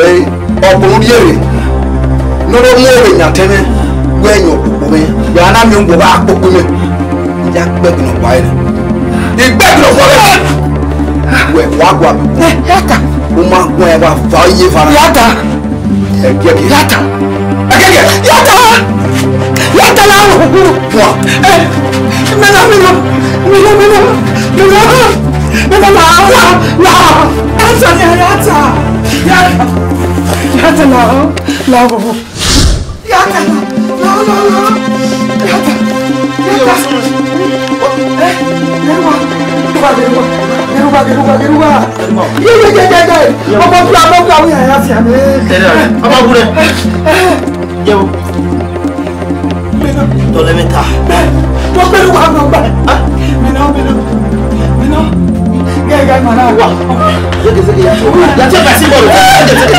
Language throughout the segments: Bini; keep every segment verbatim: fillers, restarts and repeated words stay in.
Ee, ọkpọlọ rhiere ne ọ mu ovbe yan tẹn mwẹ, wẹ yan okpokpo mwẹ, wẹ a na miẹn ugbọ gha kpokpo mwẹ. Ya gbẹgbẹ nọ kpa ẹre. I gbẹgbẹ nọ kpa ẹre. Wẹ wa gua. Yata. U ma guan wa va iye va. Yata. Ẹgiẹgiẹ. Yata. Ẹgiẹgiẹ. Yata. Yata la o. Wa. Eh, mena, mena, mena, mena, mena, mena, la, la, la. Yata, ya, yata. Ya, yata la, la o. Yata la, la, la, la. Yata, yata. Eh, Geruwa, Geruwa, Geruwa, Geruwa, Geruwa. Ye, ye, ye, ye, ye. Ọmọ bíi, ọmọ bíi, àwọn yàrá fi àmì. Ọmọ bíi. Ye o. Tọlẹ mẹ ta. Mo bẹ̀rù wa, mo gbà. Mi náà, mi náà, mi náà. Gẹ́gẹ́ màá náà wà. Zeke, zeke, ya. Ya, zeke, zeke, zeke.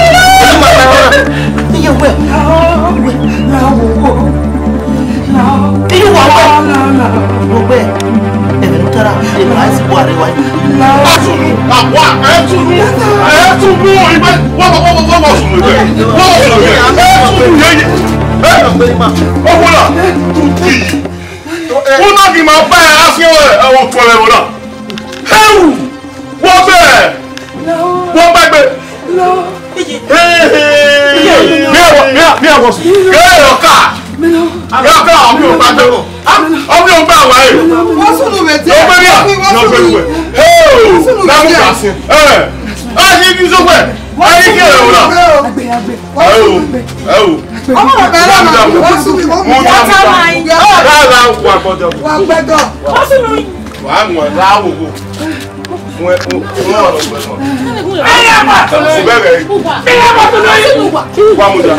Iye wẹ. Iye wẹ. Mo gbẹ. Ẹ̀mí ló tara. Ẹ máa ń sìnkú àríwá yìí. Asunu, àwa, ẹ tunu, ẹ tunu, ìgbẹ́, wọ́n wọ́n wọ́n wọ́n wọ́n sunu ìgbẹ́, wọ́n wọ́n sunu ìgbẹ́, ẹ tunu yẹ yẹ, ẹ, ọwọ́ la, tutu yìí, wọ́n náà kì í máa bá ẹ afiẹ́ ẹ, ẹ wọ́n tún ẹ wọ́n náà, ẹ wù, wọ́n bẹ́ẹ̀, wọ́n bá gbé. Hey, hey. Mi a wa, mi a, mi a wa. Hey, ọka. Ọka, ọmọ yóò gba jẹ. Ọmọ yóò gba wa, eh. Wọ́n sùn lù mí tí. Ọgbẹ́ mi à. Wọ́n sùn lù mí. Hey, na mo ka sin. Eh. A yi ni so we. A yi ke o na. Ẹ o, ẹ o. Ọmọ bàbá ẹ lọ́nà, wọ́n sùn lù mí. Yàtọ̀ máa ń yọ. Rárá, wà gbọ́dọ̀. Wà gbẹ́dọ̀. Wọ́n sùn lù mí. Wà á mọ̀ ẹ́ láwòwò. Wọ́n, wọ́n, wọ́n wà lọ́gbẹ̀ẹ́ náà. Bẹ́ẹ̀ bá tó lóyún. Bẹ́ẹ̀ bẹ́ẹ̀. Bẹ́ẹ̀ bá tó lóyún. Wà á mú jà.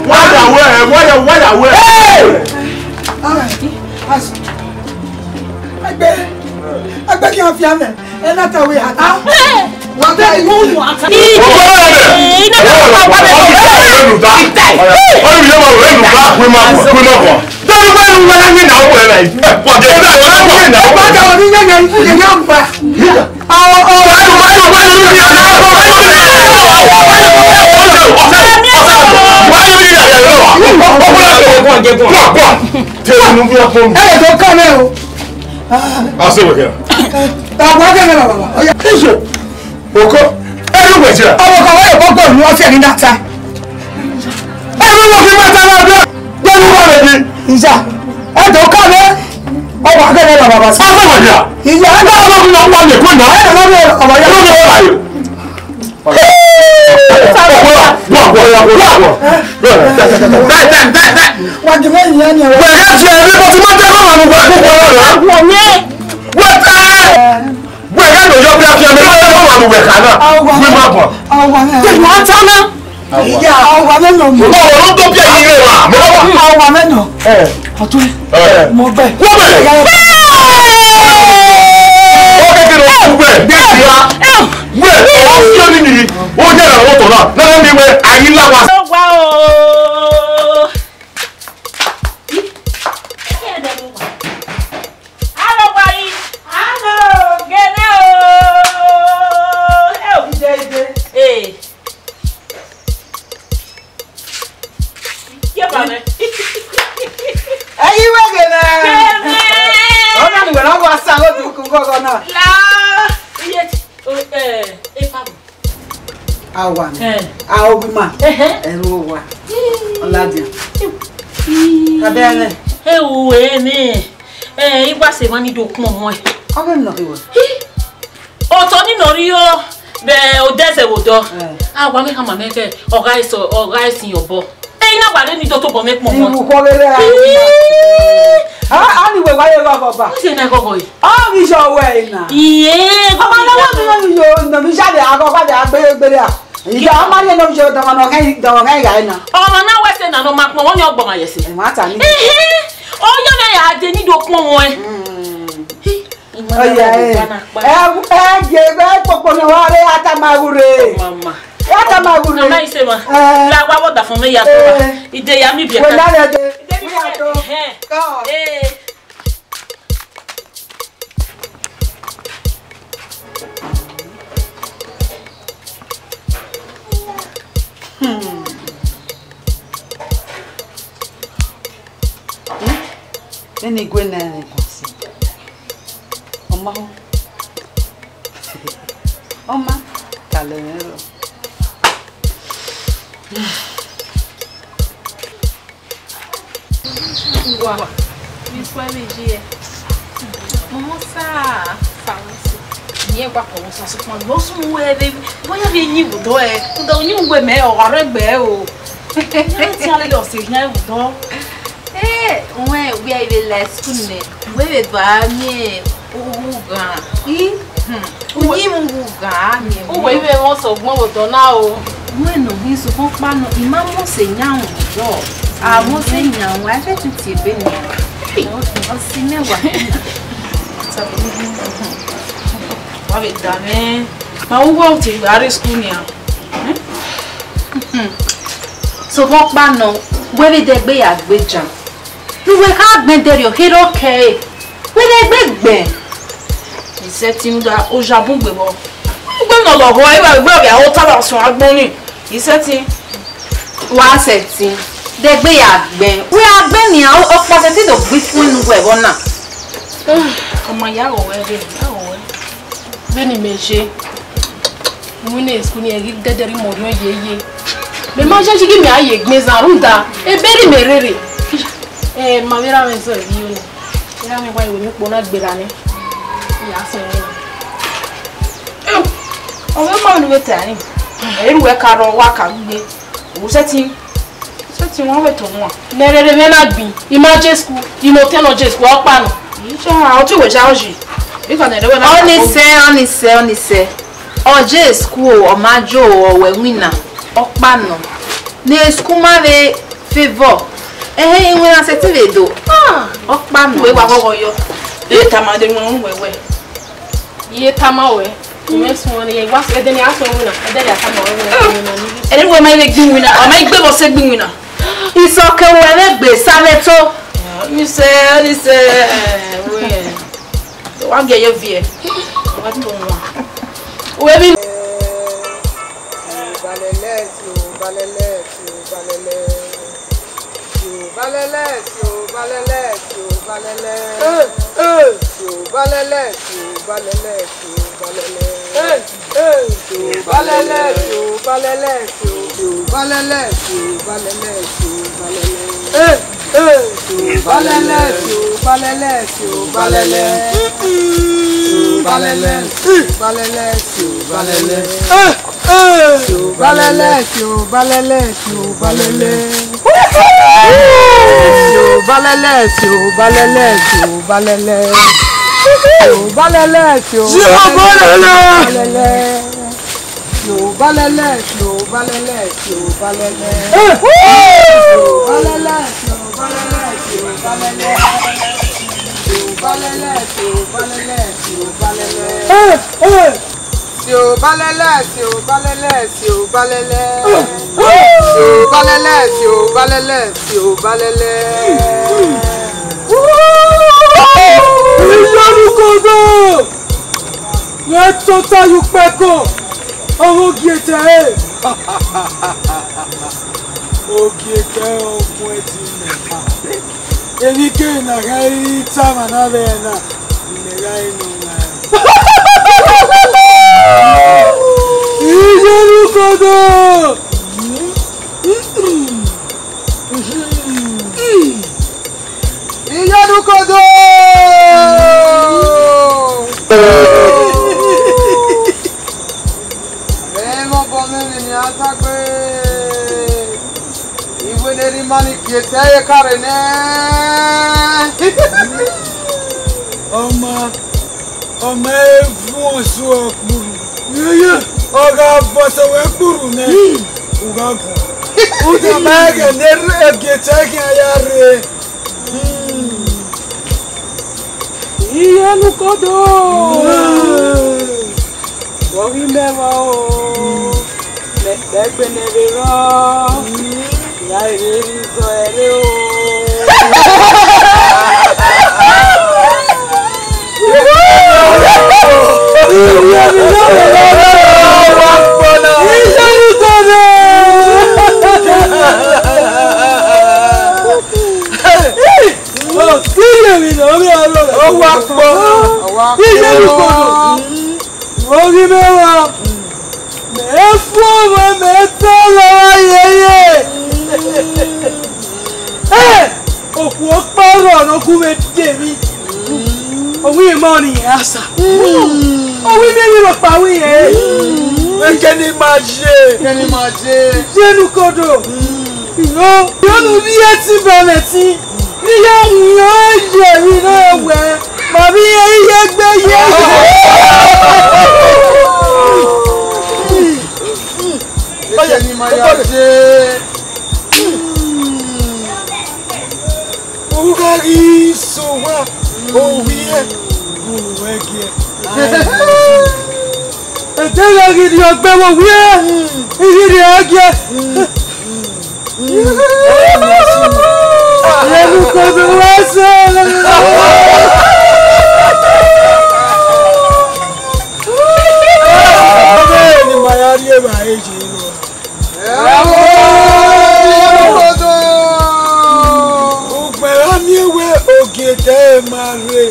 Wà á yàwó ẹ̀, wà á yà, wà á yàwó ẹ̀. Ẹgbẹ́, ẹgbẹ́ kí wọ́n fi àmì, ẹ náà tàwé àtà. Wọ́n tẹ́ ìwọ wọ̀ àtà. Ọkọ náà bẹ̀. Iná náà wà wà bẹ̀. Ọdún yẹn máa wọ̀ ẹ́ lù bá, pé máa bọ̀, pé máa bọ̀. Dọ́rùn bá lu wọn láyé náà wọ̀ ẹ́ láyé. Ẹ pọ̀ jẹ́ ìgbà wọn láyé náà wọ̀ ẹ́. Bàtà òní yẹn yẹn yẹn yẹn ń pa. Ẹ lè tó kàn mí o. Ọ̀pọ̀ ọ̀gá mi bàbá. Ọ̀yà. Oko, ẹnu wẹ̀jẹ̀. Ọmọ kan wọ́n yóò kọ́ gbọ́dọ̀ ní ọ̀sẹ̀ ní dàtà. Ẹnu wọ́n fi máa ta máa bẹ́ẹ̀. Gbẹ́nu wà lẹ́bi. Ìyá, ẹ tó kọ́ mi. Ọmọ akẹ́kọ̀ọ́ bàbá bàbá sí. Ọmọ wà ní à. Ìyá, ẹ bá ọmọ mi lọ wà lẹ́kọ̀ọ́ náà. Ẹ lọ́wọ́ ọmọ yẹn. Ọmọ wà láyé. Wà á jẹ́ mẹ́rin yẹn ni ẹ̀rọ. Wẹ̀rẹ̀ ti ẹ̀rí mo ti máa tẹ́ lọ́wọ́ àwọn ọmọ ẹ̀kọ́ kan lọ́wọ́. Wọ́n tẹ́. Wẹ ya lo yọ bí afiẹn mi lọ wà lùwẹ̀ kà náà. Wí má bọ̀. Tẹ̀lé ata náà. Ìyá, ọwà mẹ́nà mọ̀. Mo wọ̀ ló tó bí ẹ̀yin rẹ̀ wà. Mo wà. Ọwà mẹ́nà. Ọ̀tún. Mo gbẹ. Wọ́n bẹ̀rẹ̀. Ó kékeré o gbẹ. Gbẹ ìyá. Wẹ̀ ó fi ọ́ nínú yìí. Ó yẹ ìrànwọ́ tọ̀ náà. Lọ́wọ́ mi wẹ̀, àyín láwa. Ó wá o. Alo wa yi. Alo, gene o. Eh, o. Ide, ide. Eh. Ye ba me. Eyi we gene. Gene. Ọna ni wẹ na wa sa lo du ku gogo na. La. Iye ti, o, eh, e pa. Awa mi. Eh. Aogbima. Ehe. Ẹrhu owa. Ii. Ọladian. Ii. Abẹ ẹnẹ. Ewu ẹnẹ. Eh, igba se ma ni do kpọn mọ ẹ. Ọbẹ mi nọ ke wẹ. Ii. Ọtọ ni nọ rhie vbe odẹzẹ vbe odọ. Eh. Awa mi khama mẹ kẹ, ọ gha eso, ọ gha esin obọ. Ẹ i na wa rre ni do tobọ mwẹ kpọnmọ. Iwu kọ vbe rẹ a. Ii. A, a ni wẹ wa ye gha ọba. Who say na gogo yi? Ọ ghi yọ wẹ na. Iye. Ọmọ na wa mi no yo no mi jade ago pa de agbe gbere a. Iye ọmọ ye no yo dọmọ no kẹ dọmọ kẹ ya na. Ọmọ na wẹ sẹ na no ma kpọnmọ ni ọgbọmọ yẹ sẹ. Ẹ ma ta ni. Ehe. Ọ ya na ya de ni do kpọnmọ ẹ. Mm. Ọya ẹ. Ẹ ẹ je ẹ kpokpo ni wa re atama ghure. Mama. Atama ghure. Mama ise ma. Eh. La wa wo da fun me ya to. Eh. Ide ya mi bi. We la re de. We ya to. Eh. Go. Eh. Hmm. Hmm? Vbene I gue nẹ rẹn guan sẹ. Ọ ma họn. Ọ ma, talẹ mwẹ rrọọ. Wa, mi fue mi ji ẹ. Mo sa fa wẹ si. Ni ẹ gba kọ wẹ sa sukpọn, lọ sun wẹ vbe, bọya vbe yin vbe odọ ẹ. Odọ yin wẹ mẹ, ọ gha rre gbe o. Ẹ ti ale lọ se yan vbe odọ. Eh, wẹ, wẹ I vbe la school nẹ, wẹ vbe ba miẹn ughan. I, hmm, uyi mu ughan miẹn. Uwẹ I vbe mwẹ ọsẹ ọgbọn vbe odọ na o. Wẹ nọ ghi sokpan kpa nọ, I ma mose yan vbe odọ. A mose yan, wa fẹ titi ebe nian. Hey, ọsi mẹwa. Wa vbe da mwẹ. Ma wu wẹ u te gha rre school nian. Hmm. Sokpan kpa nọ, wẹ vbe dẹgbe ya gbe jan. Ne uwẹ kha gbẹn dẹrriọ, kherhe ọ kẹre. Wẹ vbe gbe gbẹn. I sẹtin rhunmwuda oya bun gbe vbọ. Ugbe ne ọ lọghọ, evba egbe ọ vbe aro ta vbe asọn agbọn ni. I sẹtin. Wa sẹtin. Dẹgbe ya gbẹn. Wẹ a gbẹn nian, ọ, ọkpa sẹtin do gbe ifuẹn ne uwẹ vbọ na. Ọ ma ya ghọ wẹ rre, ya ghọ wẹ. Vbene imẹ ye, iwinna school ni ẹ ghi dẹdẹ rre imẹ orhiọn yeye. Mẹ ma yayi ghi mẹ a ye egbe zan rhunmwuda ebe rre imẹ rere. Ẹ ma vbe erha mwẹ zẹ vbe iyo nẹ. Erha mwẹ wa iwẹ ne ukpo na gberra nẹ. Ya sẹ ẹre na. Ọ vbe ma vbene u vbe ta ẹre. Ẹ i ru wẹ ka rrọọ, wa ka gbigbe. Owu sẹtin. Sẹtin wọn vbe to wọn. Nẹ rere mwẹ na gbin, I ma je school, I ma otẹn ne ọ je school, ọkpa nọ. Iye, ọ ti wẹ ja ọji. Bika nẹ rere wẹ na. Ọni sẹ, ọni sẹ, ọni sẹ. Ọ je school, ọ ma je o, ọ wẹ winna, ọkpa nọ. Ne school ma vbe favour. Ẹhẹn, iwinna sẹtin vbe do. Ah, ọkpa nọ. Wẹ wa ghọghọ yọ. Ẹ tama de wọn wẹ wẹ. Iye tama wẹ, imẹ suẹn ne wa ẹdẹ ne a suẹn winna, ẹdẹ ne a tama wẹ winna, winna ni. Ẹdẹ wẹ ma vbe gbin winna, ọ ma gbe vbọ sẹ gbin winna. Isọkẹ wẹ vbe gbe sa vbe to. Ni sẹ, ni sẹ, wẹ. Wa gẹ ye viẹ. Wa ti mo wa. Wẹ bi. Balẹlẹ, balẹlẹ, balẹlẹ. Siobalẹlẹ, siobalẹlẹ, siobalẹlẹ. Eh, eh. Siobalẹlẹ, siobalẹlẹ, siobalẹlẹ. Eh, eh. Siobalẹlẹ, siobalẹlẹ, sio-, siobalẹlẹ, siobalẹlẹ, siobalẹlẹ. Eh, eh. Siobalẹlẹ, siobalẹlẹ, siobalẹlẹ. Mm-mm. Siobalẹlẹ, siobalẹlẹ, siobalẹlẹ. Eh. Siobalẹlẹ, siobalẹlẹ, siobalẹlẹ. Siobalẹlẹ, siobalẹlẹ, siobalẹlẹ. Siobalẹlẹ, siobalẹlẹ. Siobalẹlẹ, siobalẹlẹ, siobalẹlẹ. Siobalẹlẹ, siobalẹlẹ, siobalẹlẹ. Siobalẹlẹ, siobalẹlẹ, siobalẹlẹ. Siobalẹlẹ, siobalẹlẹ, siobalẹlẹ. Siobalẹlẹ, siobalẹlẹ, siobalẹlẹ. Iyanukodo! Wẹ tota ye ukpẹkọ, ọghe ogiẹtẹ ẹre. Ogiẹtẹ ọkun ẹtin mẹ. Emwi kere ne a gha re tama na vbe ẹre na, imẹ gha re ne ọ wan. Iyanukodo! Iyanukodo! Mẹ mọ obọ mwẹ vbene iran tagbe. Iwẹ ne erha ima ni gie ẹtẹ ẹre ka rre nẹ. Ọ ma, ọ ma e vuọn ọsuọ kpurru. Ọ gha vọsẹ wẹ kpurru nẹ, u gha guan. U tama ẹghẹ ne erha gie ẹtẹ khian ya rre. Iyanukodo! Vbe ọ ghi mẹ vbọ o, mẹ kpẹ gbe nẹ vbe rrọọ, ya rere vbe izọ ẹre o. Iyanukodo! Ọ wa kpọ. Iye ni kodo. Oghi mẹ wa. Mẹ fo mẹ mẹ tẹ lọ wa yeye. Ẹ, okhuo ọkpa rrọọ ne ọ gu mwẹ de emwi. Ọ wẹ ima ọnii asa. Ọ wẹ ima emwi rhọkpa wẹ irẹn. Ẹkẹ ne ima ye. Ẹkẹ ne ima ye. Ye ne u kodo. Iyo, iyo ne u rhie ẹtin ba mwẹ ẹtin. Ne I ya wian ye emwi ne ọ wẹ. Ma vbe irẹn iye egbe ye. Ẹkẹ ne ima ya ye. U gha ghi sẹ owa, ovbi ẹre, u ru ẹgiẹ. Ẹdẹ gha ghi rhie ọgbẹn vbe ovbi ẹre, I ghi rhie ẹgiẹ. Yẹn ne u kodo wẹ sẹ. Ọmọ ne ima ya rhie evbare ye rua. Ugbẹn gha miẹn wẹ ogiẹdẹ ma rre,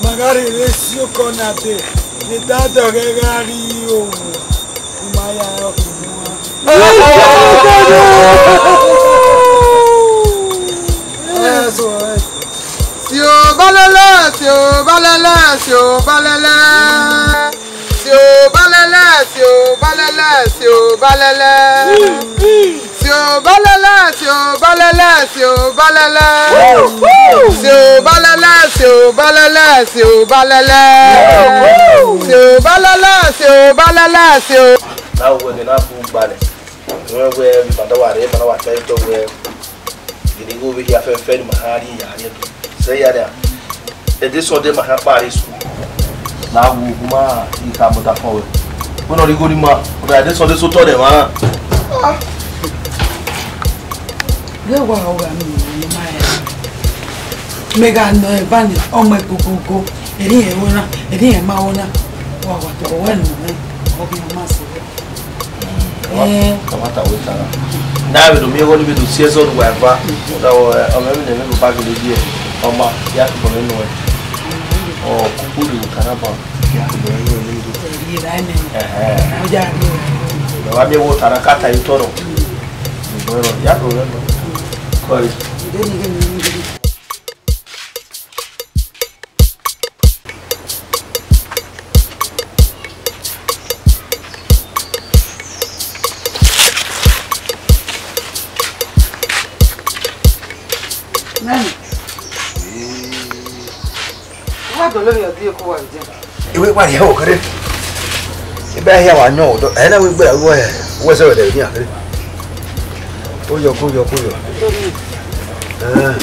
ma gha rherhe si okọ na dee, ne I da dọghe gha rri owa, I ma ya rẹn ọkhuo. Si obalẹlẹ, si obalẹlẹ, si obalẹlẹ. Si obalẹlẹ, si obalẹlẹ, si obalẹlẹ. Si obalẹlẹ, si obalẹlẹ, si obalẹlẹ. Si obalẹlẹ, si obalẹlẹ, si obalẹlẹ. Si obalẹlẹ, si obalẹlẹ, si o- Na wẹ ghe na bu gbalẹ. Wẹ wẹ, vbe ima da wa rre, ima da wa ta ẹre otọ wẹ, gele igho vbe hia fẹfẹ ne ima ha rrie ya rrie do. Sẹ ya nia, ẹdẹ Sunday ma khian kpa rre school. Na wu, u ma ghi kha mọta fọn wẹ. Wẹ ne ọ rhie igho ne ima, ọ da ẹdẹ Sunday sẹ otọ nẹ emwa na. Ghẹ wa ho gha miẹn emwi ne ima rẹn. Mẹ gha nọ eva ni, ọ ma gogogo, ẹre irẹn ho na, ẹre irẹn ma ho na. Wa wa tọ wẹ nọ mwẹ, ọ ghi ma sẹ wẹ. Kamata wẹ ta na. Na vbe do miẹn igho ni vbe do si ẹzọ ne uwa eva. Ọ da wẹ, ọmọ ẹmwẹ ne ẹmwẹ ba gele ye, ọ ma ya tobọ mwẹ nọ ẹ. Ọ kugbo de wẹ ta na ba, ya tobọ mwẹ nọ ẹ. Ẹhẹn. Ọ ya rhie. Ọ wa miẹn igho ta na ka ta ye otọ nọ. Igbo ẹrọ, ya tobọ mwẹ nọ. Kọe. Nani? Wa dọlọ vbe ọ die ko wa vbe dia. Iwe wa rhie ho kere. Ibe hia wa yọn odọ, ẹ na wẹ gbe wẹ wẹ zẹ wẹ dẹ ni a kere. Ko yọ, ko yọ, ko yọ. Ẹ.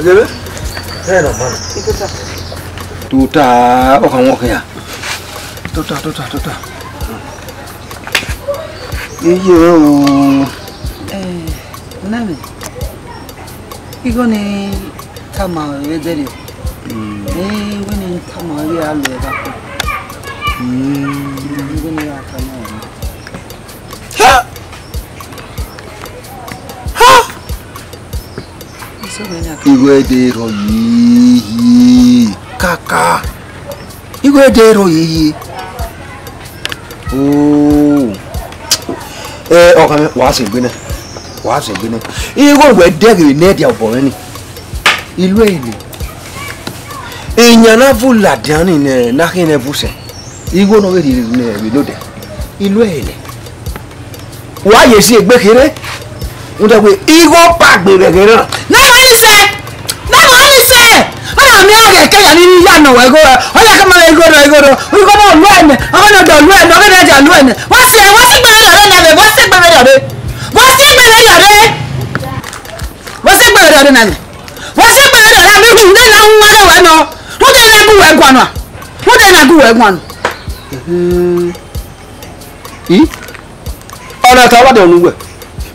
Gele? Ẹ na ma. Tota, ọ khan wọn khian. Tota, tota, tota. Iye o. Eh, nani. Igho ni tama ẹre dẹrriọ. Mm. Eh, igho ni tama ẹre a lo ẹre. Mm. Igho ni ra tama ẹre. Ha! Ha! Igho ẹdẹ rọ yi yi kaka. Igho ẹdẹ rọ yi yi. Oh. Eh, ọkhan mwẹ, wa sẹ egbe nẹ. Wa sẹ egbe nẹ. Igho wẹ dẹghe ne ẹdia obọ mwẹ ni. Ilu ẹre nẹ. Iyan na vu ladian ni nẹ, na khian nẹ vu sẹ. Igho nọ vbe rhie ne vbe nodẹ. Ilu ẹre nẹ. Wa ye si egbe kherhe. Rhunmwuda wẹ igho kpagbe vbe ẹghẹ na. Na ma ni sẹ, na ma ni sẹ. Na ma miẹn ẹghẹ ke ya ni ya nọ wẹ igho, ọ ya ke ma igho rọ, igho rọ, igho rọ lu ẹnẹ, ọ ghe nọ dọ lu ẹnẹ, ọ ghe nọ dia lu ẹnẹ. Wa sẹ, wa sẹ egbe vberriọ rre na vbe, wa sẹ egbe vberriọ rre. Wa sẹ egbe vberriọ rre. Wa sẹ egbe vberriọ rre na vbe. Wa sẹ egbe vberriọ rre na vbe, rhunmwuda na wu wẹ ghe wẹ nọ. Rhunmwuda na gu wẹ guan nọ. Rhunmwuda na gu wẹ guan nọ. I? Ọna ta wa dẹ ọnu wẹ.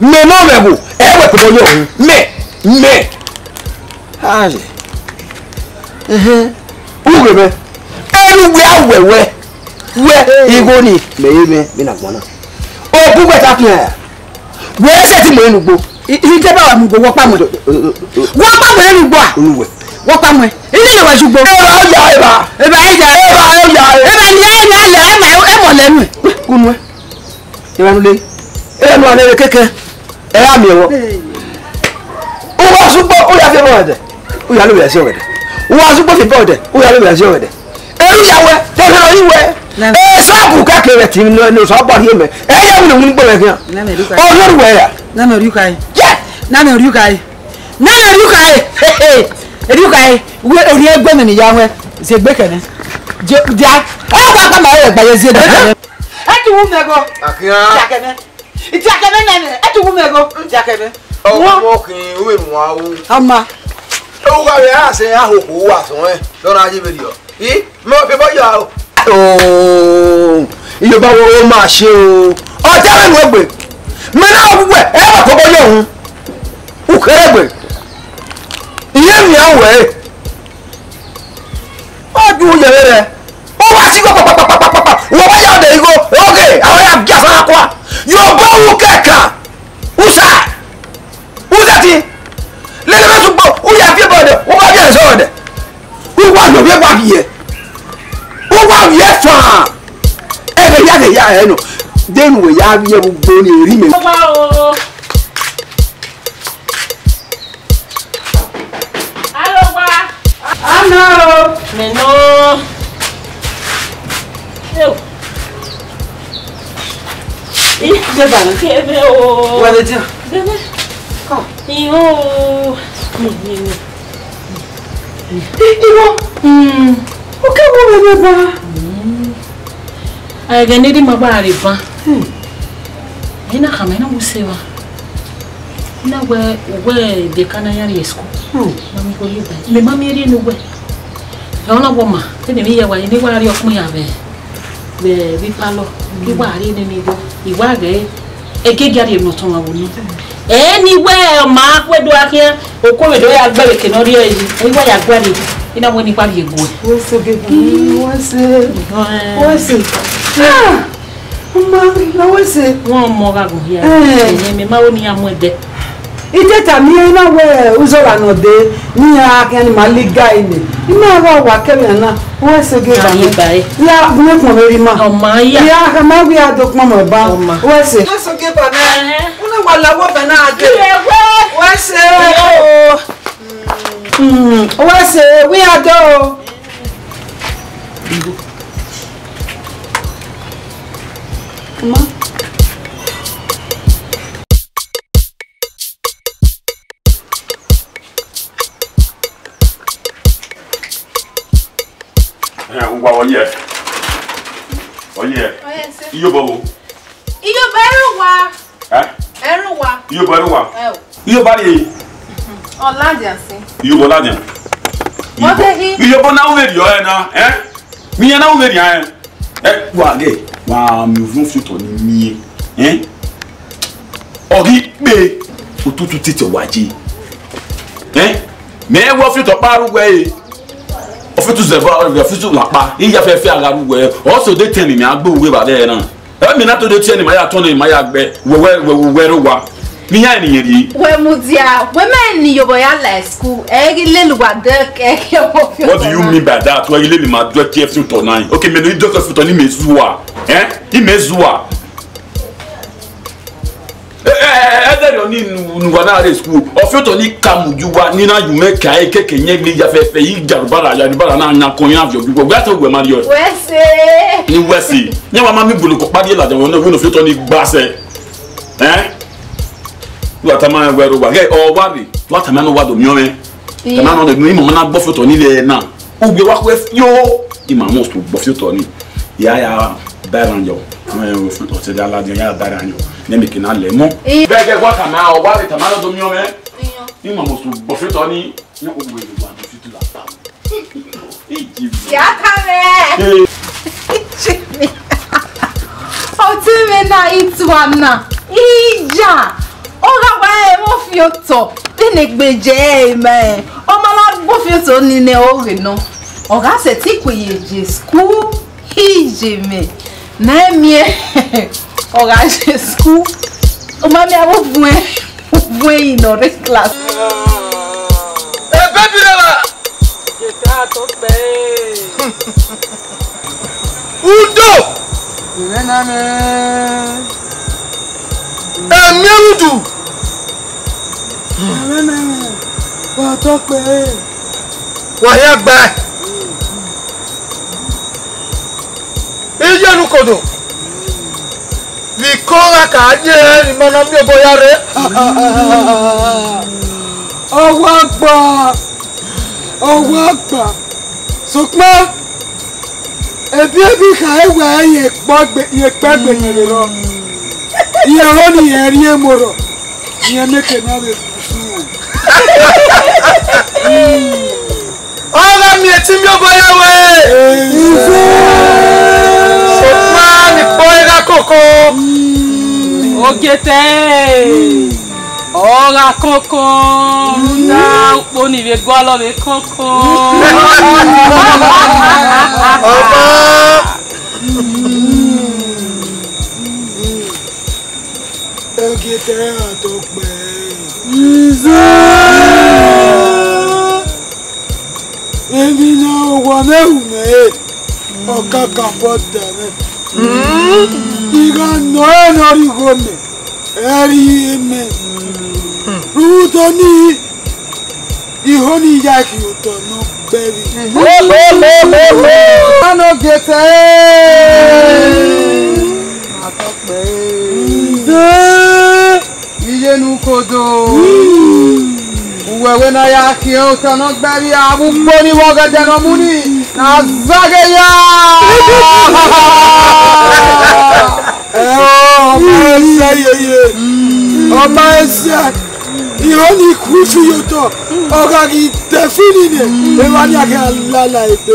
Mẹ nọ mwẹ wo, ẹ wẹ kobọ yọ. Mẹ, mẹ. Aye. Ẹhẹn. Ughe mẹ. Enu wẹ a wẹ wẹ. Wẹ igho ni, mẹ ye mẹ, mẹ na gbọn na. Ogun wẹ ta fian ya. Wẹ sẹ ti mọ enu gbo. I, I te ba wa mu gbo, wọ kpa mọ. Wọ kpa mọ enu gbo a. Unu wẹ. Wọ kpa muẹn. Ine ne wẹ zugbo. Eva ya eva. Eva ya. Eva ya. Eva ni ya na ya ma emọ lẹ nuẹn. Kunu. Eva nu le. Eva nu ale keke. Ẹ ya miẹn vbọ. Uwa zugbo, u ya fi ẹbọ ẹdẹ. U ya lo vbe ẹse ọghẹdẹ. Uwa zugbo fi ẹbọ ẹdẹ. U ya lo vbe ẹse ọghẹdẹ. Eru ya wẹ, te ọ rhie ọre wẹ. Nana. E sa bu ka ke vbe ti no, no sa ba rhie mẹ. Ẹ ya wẹ ne wun gbe vbe khian. Nana, eru ka. Ọ rhie ọre wẹ ya. Nana, eru ka. Yes. Nana, eru ka. Nana, eru ka. He, he. Eru ka. Wẹ, orhiọn egbe mẹ ne I ya wẹ. Ziegbe kẹnẹ. Je, dia. Ẹ wa ka ma rẹ gba ye ziegbe kẹnẹ. Ẹ ti wu mẹ go. Akhian. Dia kẹnẹ. Itiakẹmẹ nẹ nẹ, ẹ tu wu mẹ gho, itiakẹmẹ. Ọmọ khin, u vbe mu aro. Ama. U gha vbe a sẹ a hoko uwa sọn ẹn, dọ na ye vberriọ. I, mẹ ọ fi bọ ya o. Oo, Iyobọ wo ma ṣe o. Ọ ta vbe nu egbe. Mẹ na wu wẹ, ẹ wa kọbọ yọ hun. U kere egbe. Iye mi a wẹ. Ọ ju yẹrẹ rẹ. Ọ wa si igho kpakpakpakpakpa. Wẹ wa ya dẹ igho. Oge, a wa ya gia fara kua. Yobọ wu kẹkan. Usa. Usa ti. Lele vbe sugbo, u ya fi bọdẹ, u wa fi ẹsẹ ọdẹ. U wa yọ vbe wa viẹ. U wa viẹ fan. Ẹghẹ ya, ẹghẹ ya, ẹ nọ. Denu wẹ ya viẹ vbe ugbo ni eri mẹ. Wa o. Aro wa. Ana o. Mẹ nọ. Yo. Ih, de ba ke be o. Wa de dia. Bebe. Ka. Iyo. Ni, ni, ni. Ih, iwọ. Mm. O ke wo bebe ba. Mm. Ẹghẹ ne erha ima gba rre ban. Hmm. Ena khama, ena wu se evba. Ena wẹ, wẹ de ka na ya rrie school. Hmm. Mami ko rhie ba. Mẹ mami rhie ne uwẹ. Ẹ ọna wọ ma, te ne emwi ya wa, ne wa rrie ọkpẹn ya vbe, vbe, vbe parlour. Hmm. I wa rrie nene igho. I wa ghẹ, ẹgẹgia rhie ne ọtọn wa wo ni. Hmm. Ẹ ni wẹ ọ ma khuẹ do a khian, okhuo vbe do ya gbe vbe eke ne ọ rrie yi, ẹ i wa ya guan rrie, I na wẹ ne I gba rhie guẹ. Wẹ se gege, wẹ se, wẹ se. Ah, ma, na wẹ se. Wọn mọ gha gun hia. Eh. Ẹhẹn, mẹ ma wo ne iran mu ẹdẹ. I te tama iran na wẹ uzọla ne ọ dee, ne iran khian ni ma liga ine. I ma gha wa kẹ emwi na, wẹ se gege. Aye ba e. Ya, bu ne kpọnmwẹ rhie ima. Ọ ma ya. Ya, ma ghi ya do kpọnmwẹ ba. Ọ ma. Wẹ se. Wẹ se gege ba nẹ. Ẹhẹn. Una wa la wọ bẹ na de. Iye wẹ. Wẹ se. Iye. O. Mm, wẹ se, wẹ ya do. Ma. Ẹhẹn, uwa ọyẹ. Ọyẹ. Ọyẹ se. Iyobọ wo? Iyobọ ẹrẹ uwa. Ẹ? Ẹrẹ uwa. Iyobọ ẹrẹ uwa. Ẹ o. Iyobọ rrie. Ọ ladian sin. Iyobọ ladian. Wọ́n fẹ́ hí. Iyobọ na u vbe rrie ọre na, ẹ? Mi yẹn na u vbe rrie ẹ. Ẹ, wa ghe, wa miẹn ovbi ọfiotọ ni miẹn, ẹ? Ọ ghi kpe, otutu tete wa je. Ẹ? Mẹ wẹ ọfiotọ kpa ru wẹ e. Ọfiotọ zẹvbe, ọfiotọ lakpa, iya fẹfẹ a gha ru wẹ. Ọ sẹ odẹ tẹn ni mẹ a gbe uwu evba vbe ẹre na. Ẹ mi na to de tie ni ma ya tọn ni ma ya gbe, wẹ, wẹ, wẹ, wẹ ro wa. Ni ya ni yẹn rhie. Wẹ mudia, wẹ mẹ ni yobọ ya la school, ẹ ghi lele uwa dẹ kẹ kẹ wọ fi. What do you mean by that? Wẹ ghi lele ma dẹ kẹ fi otọ na. Okay, mẹ no i dẹ kẹ fi otọ ni mẹ zua. Eh? I mẹ zua. Ẹ, ẹ, ẹ, ẹ, ẹdẹrriọ ni nu, nu wa na rre school. Ọfiotọ ni ka mu ju wa, ni na yu mẹ ka e keke yẹn gbe ya fẹfẹ, i ja rubara, ya rubara na nya kọn ya viọ ju wa. Wẹ te wẹ ma riọ. Wẹ se. Ni wẹ se. Nyẹ wa ma mi gbolo kọ kpari ladian wẹ ne, wẹ ne ọfiotọ ni gba sẹ. Eh? Wa tama wẹ ro wa. Ghe, ọ wa rre. Wa tama no wa do miẹn mwẹ. Tama no de nu, ima ma na gbe ọfiotọ ni vbe na. Ugbe wa khuẹ fio. Ima must gbe ọfiotọ ni. Ya ya ba eran yọ. Ọfiotọ te da ladian ya ba eran yọ. Ne mi ke na lẹ mọ. Bẹgẹ wa tama, ọ wa rre tama no do miẹn mwẹ. Ima must gbe ọfiotọ ni. Yan ugbe wa do fi tu la ta. Ijimi. Ya ka mwẹ. Ee. Ijimi. Ọtẹn mwẹ na, ituana. Iya. Ọ gha wa ẹmwẹ ọfiotọ. Te ne egbe je ẹre mẹ. Ọ ma na gbe ọfiotọ ni nẹ oghe nọ. Ọ gha sẹtin kue ye je school. Ijimi. Na miẹn. Ọ gha je school. Ọ ma miẹn avbe vuẹn. Vuẹn yi nọ rre class. Ebe bi rẹ ra. Ka to kpẹ e. Udo! Ẹmwẹ na mẹ. Ẹmwẹ udu! Ẹmwẹ na mẹ. Wa to kpẹ e. Wa hia gba. Iye nu kodo. Vbe ikọ gha ka ye ne ima na miẹn obọ ya rre. Ọ wa gba, ọ wa gba. Sokpan, ebiebi kha ẹwae ye kpọ gbe, ye kpẹ gbe yẹn vbe rọ. Irẹn ọrọ ni irẹn rhie mu rọ. Irẹn mieke na vbe gusu. Ọ gha miẹn ẹtin miẹn obọ ya wẹ. Sokpan ni kpọ i gha koko. Ogietẹ, ọ gha koko. Na ukpo ni vbe gualọ vbe koko. Ọmọ. Ogietẹ a to kpẹ. Emwi ne owa mwẹ ru mwẹ re, ọ ka ka bọ da mwẹ. I gha nọ ẹre ne ọ rhie igho mẹ, ẹ rhie mẹ. Rhunmwuda ọnii, iho ni ya khin otọ ne ọ gbe ẹre. Ọmọ ne Ogietẹ. Iye nu kodo. Uwẹ wẹ ne a ya khian otọ ne ọ gbe ẹre, avbe ukpo ni vbe ọgẹdẹ ne ọ mu ni, ne a zaghe ya. Ẹ, ọma ẹsẹ yeye, ọma ẹsẹ, iho ni ku ifi ye otọ, ọ gha ghi dẹ fi nene, evba ni a ghi lala egbe.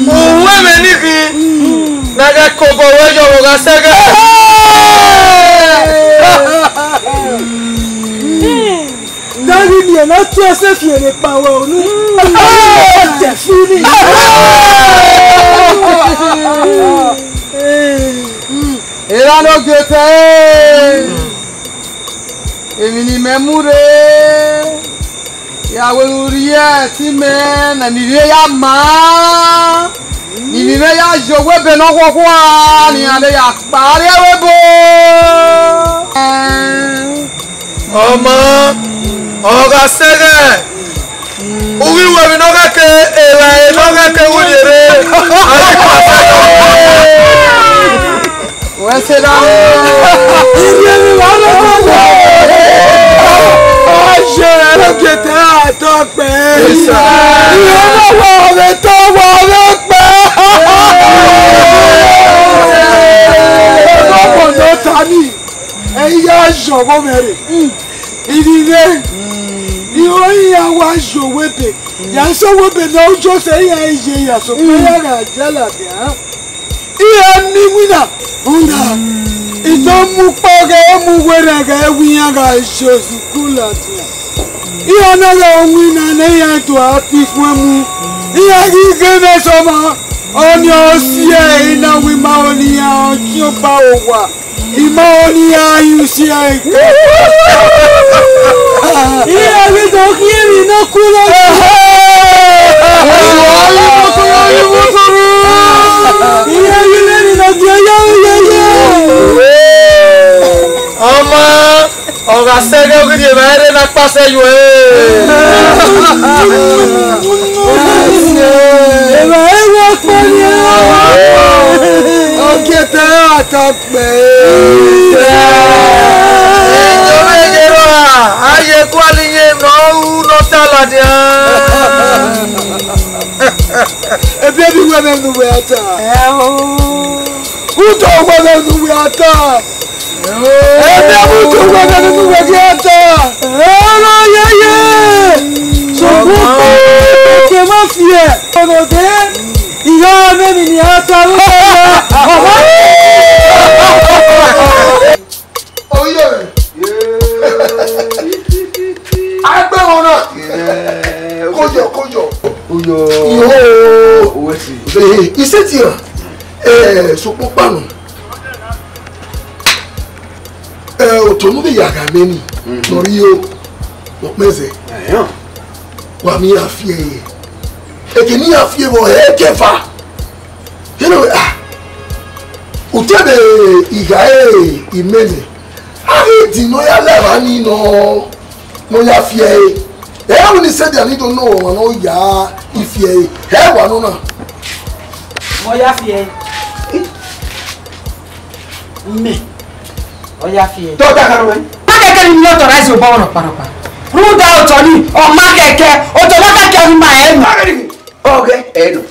Uwẹ mwẹ ni khin, na ghẹ kobọ wẹ yọ vbe ọ gha sẹghẹ. Daghi miẹn ne ọ tuẹ sẹ fian ne kpa wẹ unu. Dẹ fi ni. Erha ne Ogietẹ, emwi ne imẹ mu rre, ya wẹ ne u rhie ẹtin mẹ, ne emwi mwẹ ya maa, ne emwi mwẹ ya ye owẹ ebe ne ọ khuọkhua, ne iran de ya kpa rrie ẹvbo ebo. Ọmọ, ọ gha sẹghẹ, u ghi ru emwi ne ọ gha ke, evbare ne ọ gha ke vberriọ rre, a ghi kpa sẹghẹ. Wẹ se da. Iye ni wa lọ wọ. Ọ ye ẹrọ Ogietẹ a to kpẹ. Yes, sir. Iye na wọ vbe to wọ vbe kpẹ. Ọmọ kpọnọ ta ni. Ẹ i ya zọghọ mwẹ rre. Ivbi mwẹ, iho iran wa ye owẹ ebe. Ya sẹ owẹ ebe ne ọ jose iran ye ya sokpan iran gha ya ladian. Iran ni winna, rhunmwuda, I do mu ukpọ ghẹ mu werriẹ ghẹ wẹ iran gha ye osuku ladian. Iran na gha winna ne iran do a ti fuẹn mu. Iran ghi ghe mwẹ sẹ ọmọ, ọnii ọ si ẹre na wẹ ima ho ne iran ọtiọnba owa. Ima ọnii a yu si ẹre. Iran ghi do khian emwi ne ọ ku lọ. Iran ghi mwẹ emwi ne ọ gie ya yeye. Ọmọ, ọ gha sẹghẹ, ọ ghi rhie evbare na kpasẹ yuẹ. Evbare wa kpọ ni. Ogietẹ a to kpẹ. Ejọba eye rua, a ye gualọ iye ne ọ ru ne ọ ta ladian. Ebiebi wẹ mwẹ ne uwẹ a ta. Udo wẹ mwẹ ne uwẹ a ta. Ebe mu tu wẹ nene nu wẹ ghi a ta. Ọmọ yeye. Sokpan ke ma fiẹ. Ọmọ de. Ìyá mẹ ni ni a ta ló fẹ́ ya. Ọmọ. Oye. Agbe wọn náà. Kojọ, kojọ. Oyo. Yo. Owesi. Eh, iseti ra. Eh, sokpan kpanu. Eh, otonu de ya gha mẹ ni. Nọ rhie o. Ọkpẹzẹ, wa mi ya fi ẹre. Eke ne I ya fi ẹre vbe ẹkẹfa. Kene wẹ, ah, utebe igha ẹre imẹ nẹ. A ghi di ne ọ ya la evba ni nọ, ne ọ ya fi ẹre. Ẹ wẹ ne I sẹ dia ni do nọ ọmwa ne ọ ya fi ẹre. Ẹ wa nọ na. Ọ ya fi ẹre. Mẹ, ọ ya fi ẹre. Dọda ka nọ wẹ. Ma kẹkẹ ni authorize obọ rọkpa rọkpa. Rhunmwuda otọ ni, ọ ma kẹkẹ, otọ ma kẹkẹ ni ma ẹ nọ. Ọghẹ ẹnọ.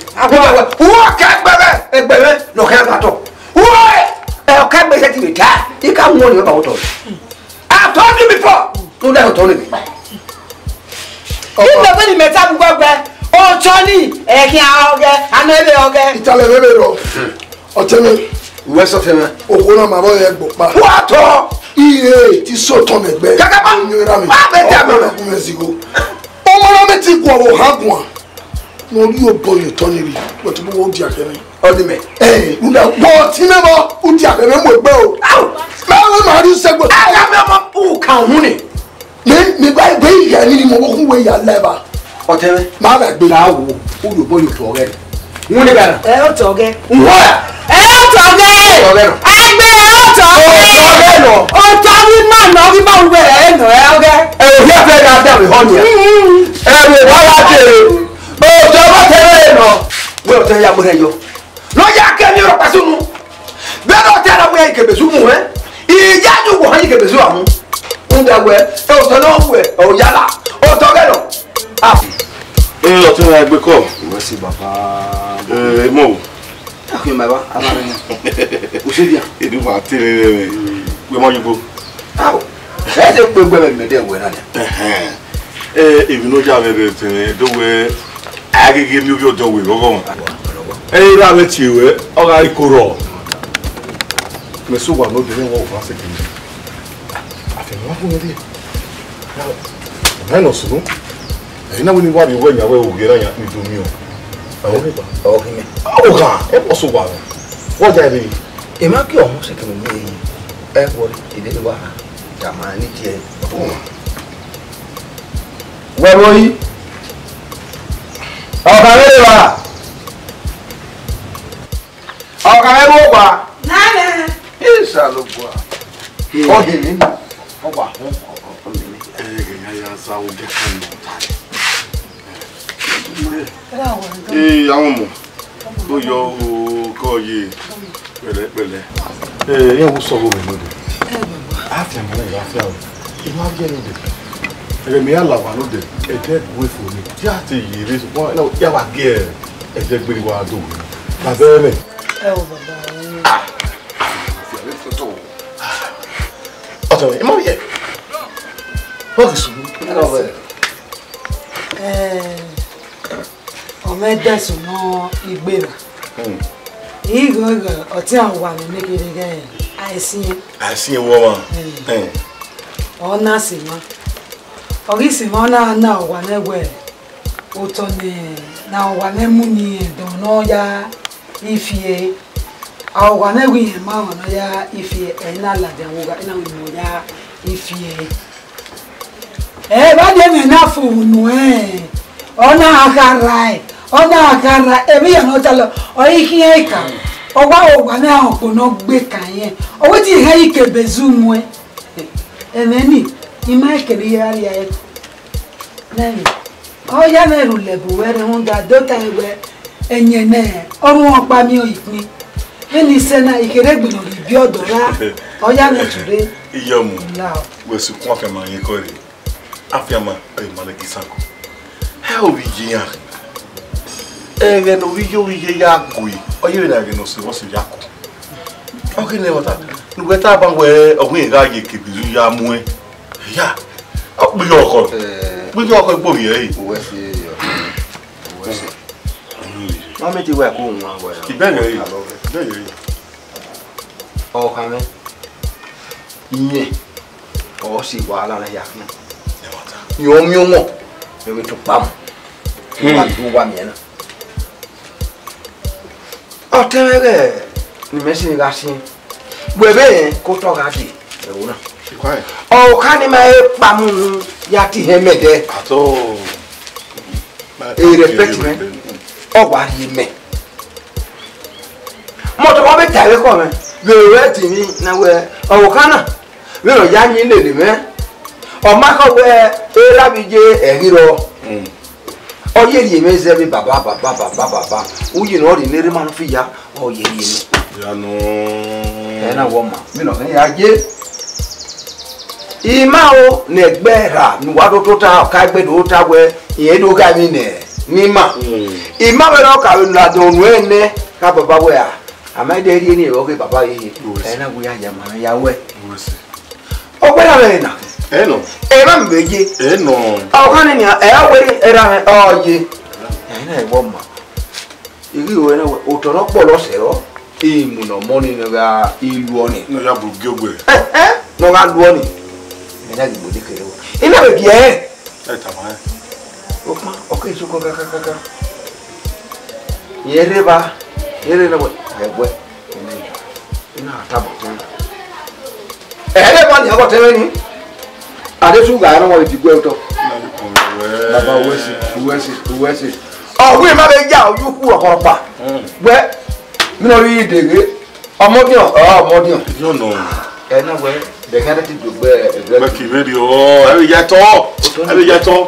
Uwa ka ẹgbẹmwẹ, ẹgbẹmwẹ ne ọ khian gha tọ. Uwa ẹ, ọ ka ẹgbẹmwẹ ti vbe ta, I ka wọn ni ọba otọ. I told you before, no, that otọ ni. Igbẹgbẹ ni mẹ ta bu gbẹgbẹ, otọ ni, ẹ khian ọghẹ, a nọ ebe ọghẹ. Italẹ vbe rọ. Ọtẹmwẹ. Uwẹ sẹ ọtẹmwẹ. Okhuo na ma vbe ọre ẹgbọ kpa. Wa tọ. Iye ti so otọ mẹ gbẹ. Kakapa. Onye ra mi. Ma bẹ tẹ mẹ. Ọmọ na kun mẹ zigo. Ọmọ na mẹ ti guan vbe ohan guan. Ne ọ rhie obọ ye otọ ni rri. Wẹ te bu wo dia kẹ mwẹ. Ọni mẹ. Ẹ, una, wọ ti mẹ vbọ, u dia kẹ mwẹ mu egbe o. Au. Mẹ vbe ma rhie sẹgbe. Ẹ, ya mẹ ọmọ, u ka uhunmwu ni. Mẹ, mẹ ba egbe ya ni ni mo wo khu wẹ ya la eva. Ọtẹmwẹ. Ma vbe gbe. Ka wo, u rhie obọ ye otọ ọghẹ. Wun ni bẹrẹ. Ẹ, otọ ọghẹ. Wọ. Ẹ, otọ ọghẹ. Otọ ọghẹ nọ. Egbe, ẹ, otọ ọghẹ. Otọ ọghẹ nọ. Otọ ọghẹ ma nọ, ọghẹ ma wẹ, ẹ, nọ, ẹ, ọghẹ. Ẹ, ovbi afẹ gha da vbe họ nia. Mm. Ẹ, vbe wa gha dee. Otọ ọghẹ te rre nọ. Wẹ otọ ya mu rhẹ yọ. Ne ọ ya ke emwi rhọkpa sunu. Vbene ọ te na wẹ ikebezu mu, ẹ? I ya yu wọ han ikebezu a mu. Rhunmwuda wẹ, ẹ, otọ ne ọ wẹ, ọ ya la. Otọ ghẹ nọ. Ah. Ẹ, ọtẹn na egbe kọ. Wẹ si baba. Ẹ, mọ o. Akhin ma ba, a ma rẹ. U se dia. Edu ma te rẹ rẹ. Wẹ ma yugbo. Ao. Ẹ te kpe gbe mẹ de wẹ na nia. Ẹhẹn. Ẹ, emwi ne ọ ya mwẹ rẹ tẹn do wẹ a ghi ghi miẹn ovbi ọdọ wẹ ghọghọ. Ẹ, I ra vbe tie ruẹ, ọ gha re ikorọ. Mẹ sẹ owa ne odẹ mwẹ, wa sẹ kẹ mẹ. Afianma wa gu mwẹ rrie. Ọna nọ sunu. Ẹ i na wẹ ne I wa rrie uwẹ yan wẹ u ghi ra yan ne I do miẹn o. Ẹ, ọ ghi mẹ. Ọ gha, ẹ, ọ sẹ owa mwẹ. Wa ya ẹre. Emwa gie ọmọ sẹ kẹ mẹ, ẹ, wọ, I de wa tama ne I tie. Wẹ vbe ori? Ọ gha vbe rre evba? Ọ gha vbe rre owa? Nana. Isalobua. Ọ hiri ni. Ọ wa họn, ọ, ọ, ọ nene. Ẹ, ghe ya ya za wo gẹ ka nọ ta. Ee, avbe ọmọ, do yọ o, kọ ye pẹlẹpẹlẹ. Ee, iran vbe sẹ ọghe mwẹ node. Afianma na, afianma. I ma viẹ node. Ẹghẹ ne I ya la owa node, ẹdẹ gu fo ni. Ya te ye rre, sokpan, na, ya wa gie ẹdẹ gbe ni wa do. Na bẹrẹ nẹ. Ẹ o, baba. Ah, ọtọ, I ma viẹ. Ọ ghi sunu. Ẹ, ọ mwẹ ẹdẹsẹ nọ igbe ra. Hmm. I ghe ọtiẹn owa ne ne kherhe ghẹ, a i siẹn. A i siẹn vbe ọmwa. Hmm. Hmm. Ọ na sẹ emwa. Ọ ghi sẹ emwa, ọ na na owa nẹ wẹ, otọ ne, ne owa nẹ mu ni ẹdọn ne ọ ya fi ẹre. A owa nẹ wẹ irẹn ma ọmwa ne ọ ya fi ẹre, ẹ i na ladian vbe ogha, ẹ i na wẹ ne ọ ya fi ẹre. Ẹ, vbe a de mwẹ na fo unu ẹn, ọ na kha rrae, ọ na kha rrae, emwi hia ne ọ talọ, ọ i khian ka, ọ wa ro owa ne a okpo ne ọ gbe ka irẹn, ọ wẹ te irẹn yi ke Bezu muẹn. Ẹmwẹ ni, I ma kere iye ra rria ẹko. Nẹẹn, ọ ya mwẹ rhulẹ bu wẹ rre rhunmwuda do ta ẹn wẹ, ẹyẹn nẹ, ọ ru ọkpa miẹn ikpin. Vbene I sẹ na, I kherhe egbe ne ọ rhie ibiọdọ ra, ọ ya mwẹ ture. Iye ọmọ, wẹ sẹ ukun afianma rẹn kọ rre. Afianma, ẹ ma nẹ ghi sanko. Ẹ ovbi iye iran. Ẹghẹ ne ovbi iye ovbi iye ya gue, ọ yevbe na ẹghẹ ne ọ sẹ vbọ sẹ ya kọ. Ọ ghi nẹ ẹmwata, ne uwẹ tama wẹ, ọ wẹ irẹn gha ye ke Bezu ya muẹn. Ya, ọ kpirọ ọkọ. Kpirọ ọkọ egbe ovbi ẹre. Uwẹ si ẹre yọ. Uwẹ si. Ma miẹn te wẹ ko wan wẹ. Ibẹghe ẹre. Ibẹghe ẹre. Ọ khan mwẹ. Iyẹn, ọ si wa la na ya khian. Iyẹn ọ miẹn ọmọ, ẹ vbe tokpa mu. Hmm. Wa tu wa miẹn na. Ọ tẹn mwẹ ghẹ ne imẹ sẹ gha siẹn. Wẹ vbe rẹn ke otọ gha dee ẹvbo na. Fine. Ọ kha ne ima he kpamu unu ya te ihẹn mẹ dẹ. At all. E respect mẹ, ọ wa rhie mẹ. Mọtọ wa vbe ta ẹvbo ekhọe mwẹ, vbe ru ẹtin mwẹ na wẹ, ọ kha na, vbene ọ ya yin lele mwẹ, ọ ma khọ wẹ, erha vbe ye ẹghi rrọọ. Mm. Ọ ye rhie mwẹ zẹ vbe baba, baba, baba, baba. Uyi ne ọ rhie ne erha ma fi ya, ọ ye rhie mwẹ. Ya nọ. Ẹ na wọ ma, vbene ọ khan ya ye. Ima o, ne ẹgbẹ erha ne uwa do tota, ọ ka egbe do ta wẹ, irẹn do gha emwi nẹ, ne ima. Mm. Ima vbe rọ ka vbe ladian unu ẹnẹ, ka baba wẹ a, a ma de rhie ni vbe ọghe baba ye. Yes. Ẹ na wẹ ya ya ma ya wẹ. Yes. Ọ wẹ ra vbe na. Ẹ nọ. Ẹ ma vbe ye. Ẹ nọ. Ọ khan ni nia, ẹ a wẹ ra vbe ọ ye. Ẹ na wọ ma. Ighi ru ẹre wẹ, otọ ne ọ kpọlọ sẹ rọ, imu ne ọ mọ ni ne ọ gha luọ ni. Ne ọ ya bu gie ogbe. Ẹhẹn, ne ọ gha luọ ni. Mẹ na ghi gbe odẹ kere wẹ. I na vbe gie ẹre. Ẹ tama ẹn. Okpan, ọ ke soko kakakaka. Irẹn rre evba, irẹn rre nọ wẹ, ẹgbẹ. I na tama ẹn. Ẹ rre evba ni, ọgọ tẹmwẹ ni. Adesu gha rọ wẹ di gue otọ. Baba uwẹ si, uwẹ si, uwẹ si. Ọ wẹ ma vbe ya oyu ku ọkọrọkpa. Mm. Wẹ, mi nọ rhie deghe. Ọmọdiọn, ọ, ọmọdiọn. Yọ nọ. Ẹ na wẹ, dẹghe a te do gbe ẹgbẹ. Gbe ki vbe rri ọ, ẹ vbe ya tọ. Ẹ vbe ya tọ.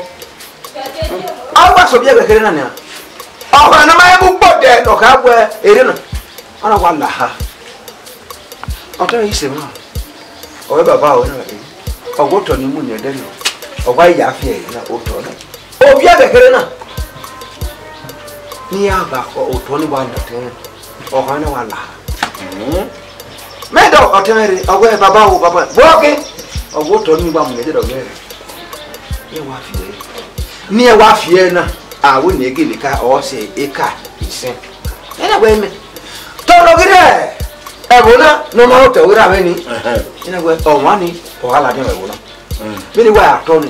A wa sọ biẹ vbe kherhe na nia. Ọkhan ne ọ ma mu gbodẹ ne ọ kha wẹ erha na. Ọ na wa la ha. Ọ tama ẹn sẹ emwa. Ọ wẹ baba o na, ọ wẹ otọ ni mu ni ẹdẹ nọ. Ọ wa ya fi ẹre na otọ na. Ovbi ẹvbo kherhe na. Ne iran gha khọ otọ ni wa na tẹn, ọkhan na wa la. Mm. Mẹ dọ ọtẹn mwẹ rre, ọ wẹ baba o, baba. Vbe ọ ke? Ọ wẹ otọ ni wa mu ẹdẹ dọ ghe rre. Iran wa fi ẹre. Ne iran wa fi ẹre na, a wẹ ne gele ka, ọ sẹ eka isẹn. Ẹ na wẹ mẹ. Tọrọ ghi rẹ ẹvbo na, ne ọ ma rẹ otọ vbe ra mwẹ ni. Ẹhẹn. Ẹ na wẹ, ọmwa ni, ọ gha ladian vbe ẹvbo na. Mm. Vbene wa ya tọ ni,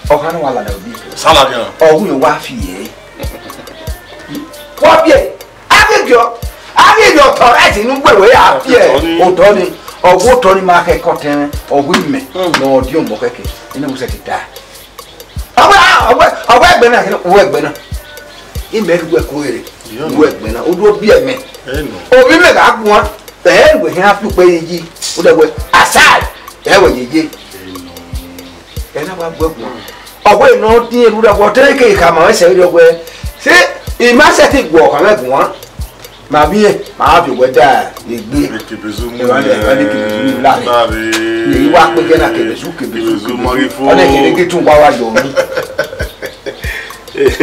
ọ kha ne wa ladian vbe. Sa ladian? Ọ wẹ wa fi ẹre. Wa biẹ, a ghi biẹ, a ghi biẹ otọ ẹtin ne ugbẹn wẹ ya biẹ. Otọ ni. Otọ ni, ọ wẹ otọ ni ma khẹ kọtẹn, ọ wẹ imẹ, mm, ne ọ diọn mọ kẹkẹ, ene mu sẹ ti ta. Ọ wẹ, ọ wẹ, ọ wẹ ẹgbẹ na, ọ wẹ ẹgbẹ na. Imẹ ghi wẹ ko rere, ọ wẹ ẹgbẹ na, u do biẹ mẹ. Ovbi mẹ gha guan, ẹ wẹ hẹn a fi ukpe ye yi, u dẹ wẹ, aside, ẹ wẹ ye ye. Ẹ na wa gbe gun. Ọ wẹ ne ọ diẹn rhurhu, ọ te ke khama mwẹ sẹ vberriọ wẹ, se I ma sẹtin guọghọ mwẹ guan, ma vbiẹ, ma vbe wẹ da egbe. Ekebezu mu. Ẹ wa ne, ẹ wa ne Ekebezu mu la rre. Ne I wa kpe gẹ na Ekebezu, Ekebezu, Ekebezu ma ghi fo. Ọ ne kene ke tun wa wa yọ mi. Eh,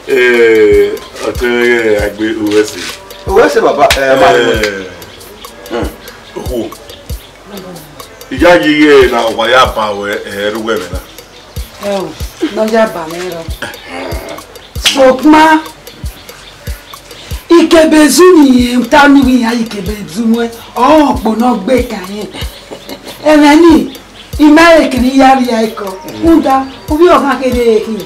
eh, ọtẹn mwẹ ghẹ agbe uwẹ sẹ. Uwẹ sẹ baba, ẹ, ma. Eh, hmm. Okhuo. Iyayi ighẹ na wa ya ba wẹ, ẹ, ẹre uwẹ mwẹ na. Ẹo, ne ọ ya ba mwẹ rọ. Sokpan, Ikebezu ni ta nu ghi ya Ikebezu muẹn, ọ kpo ne ọ gbe kan yẹn. Ẹmwẹ ni, I ma rẹn kene I ya rhie ẹko. Rhunmwuda, ovbi ọghan kherhe khin.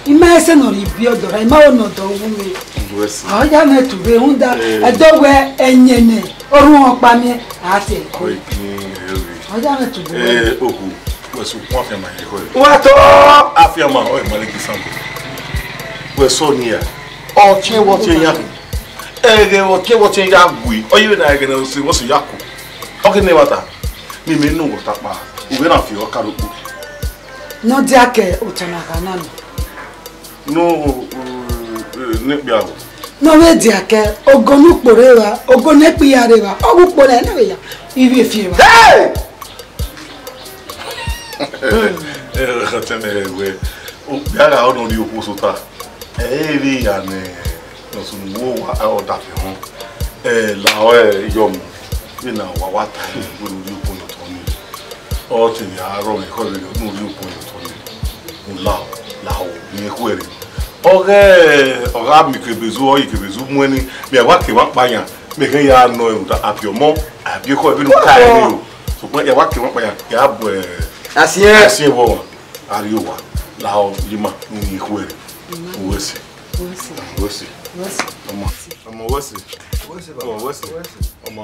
I ma rẹn sẹ ne ọ rhie ibiọdọ ra, I ma rẹn ne ọdọ wu mwẹ. Ọ ya mwẹ tughe, rhunmwuda, eh, ẹdẹ wẹ ẹyẹn nẹ, orhunmwu ọkpa miẹn, a sẹ ẹko. Ọ ya mwẹ tughe. Eh, okhuo, wẹ sẹ ukpọn afianma ye ẹko. Wa tọ! Afianma, ọ ma leke isango. Wẹ sẹ ọnii ra? Ọtiẹn vbe ọtiẹn ya. Ẹghẹ vbe ọtiẹn vbe ọtiẹn ya gue. Ọ yevbe na ẹghẹ ne ọ sẹ, ọ sẹ ya ku. Ọ ghi ne ẹmwata, ne imẹ ne uwẹ ọta kpa, u vbe na fi ọka rokpo. Ne ọ dia kẹ otọ na gha na nọ. No, eh, eh, ne kpia o. Ne ọ vbe dia kẹ, ogo ne ukpo rre evba, ogo ne ekpia rre evba, ọ ghe ukpo na, ẹ na vbe ya, I vbe fi evba. Hey! Eh, ọtẹn mwẹ wẹ, okpia gha ọ nọ rhie okhuo sẹ ota. Ẹ i re ya nẹ, ne ọ sunu wo wa, ẹ, ọdafẹn họn. Ẹ, lahọ, ẹ, yọ mu. Vbene wa wa ta ẹre, wẹ ne u rhie okhuo ye otọ nii. Ọ te ya rrọọ mwẹ ekhọe vbene u rhie okhuo ye otọ nii. U lahọ, lahọ, ne I khuẹrhẹ. Ọ ghe, ọ gha miẹn Ikebezu, ọ ghe Ikebezu muẹn ni, mẹ wa ke emwa kpa yan, mẹ khe ya nọ ẹre rhunmwuda, a biẹ ọmọ, a biẹ ekhọe vbene u ta ẹre o. Sokpan ya wa ke emwa kpa yan, ya bu, ẹ, asiẹn, asiẹn vbe ọmwa, a rrie owa, lahọ, ye ima, ne I khuẹrhẹ. Uwẹ sẹ. Uwẹ sẹ. Uwẹ sẹ. Uwẹ sẹ. Ọmọ. Ọmọ uwẹ sẹ. Uwẹ sẹ, baba. Ọmọ uwẹ sẹ. Uwẹ sẹ. Ọmọ.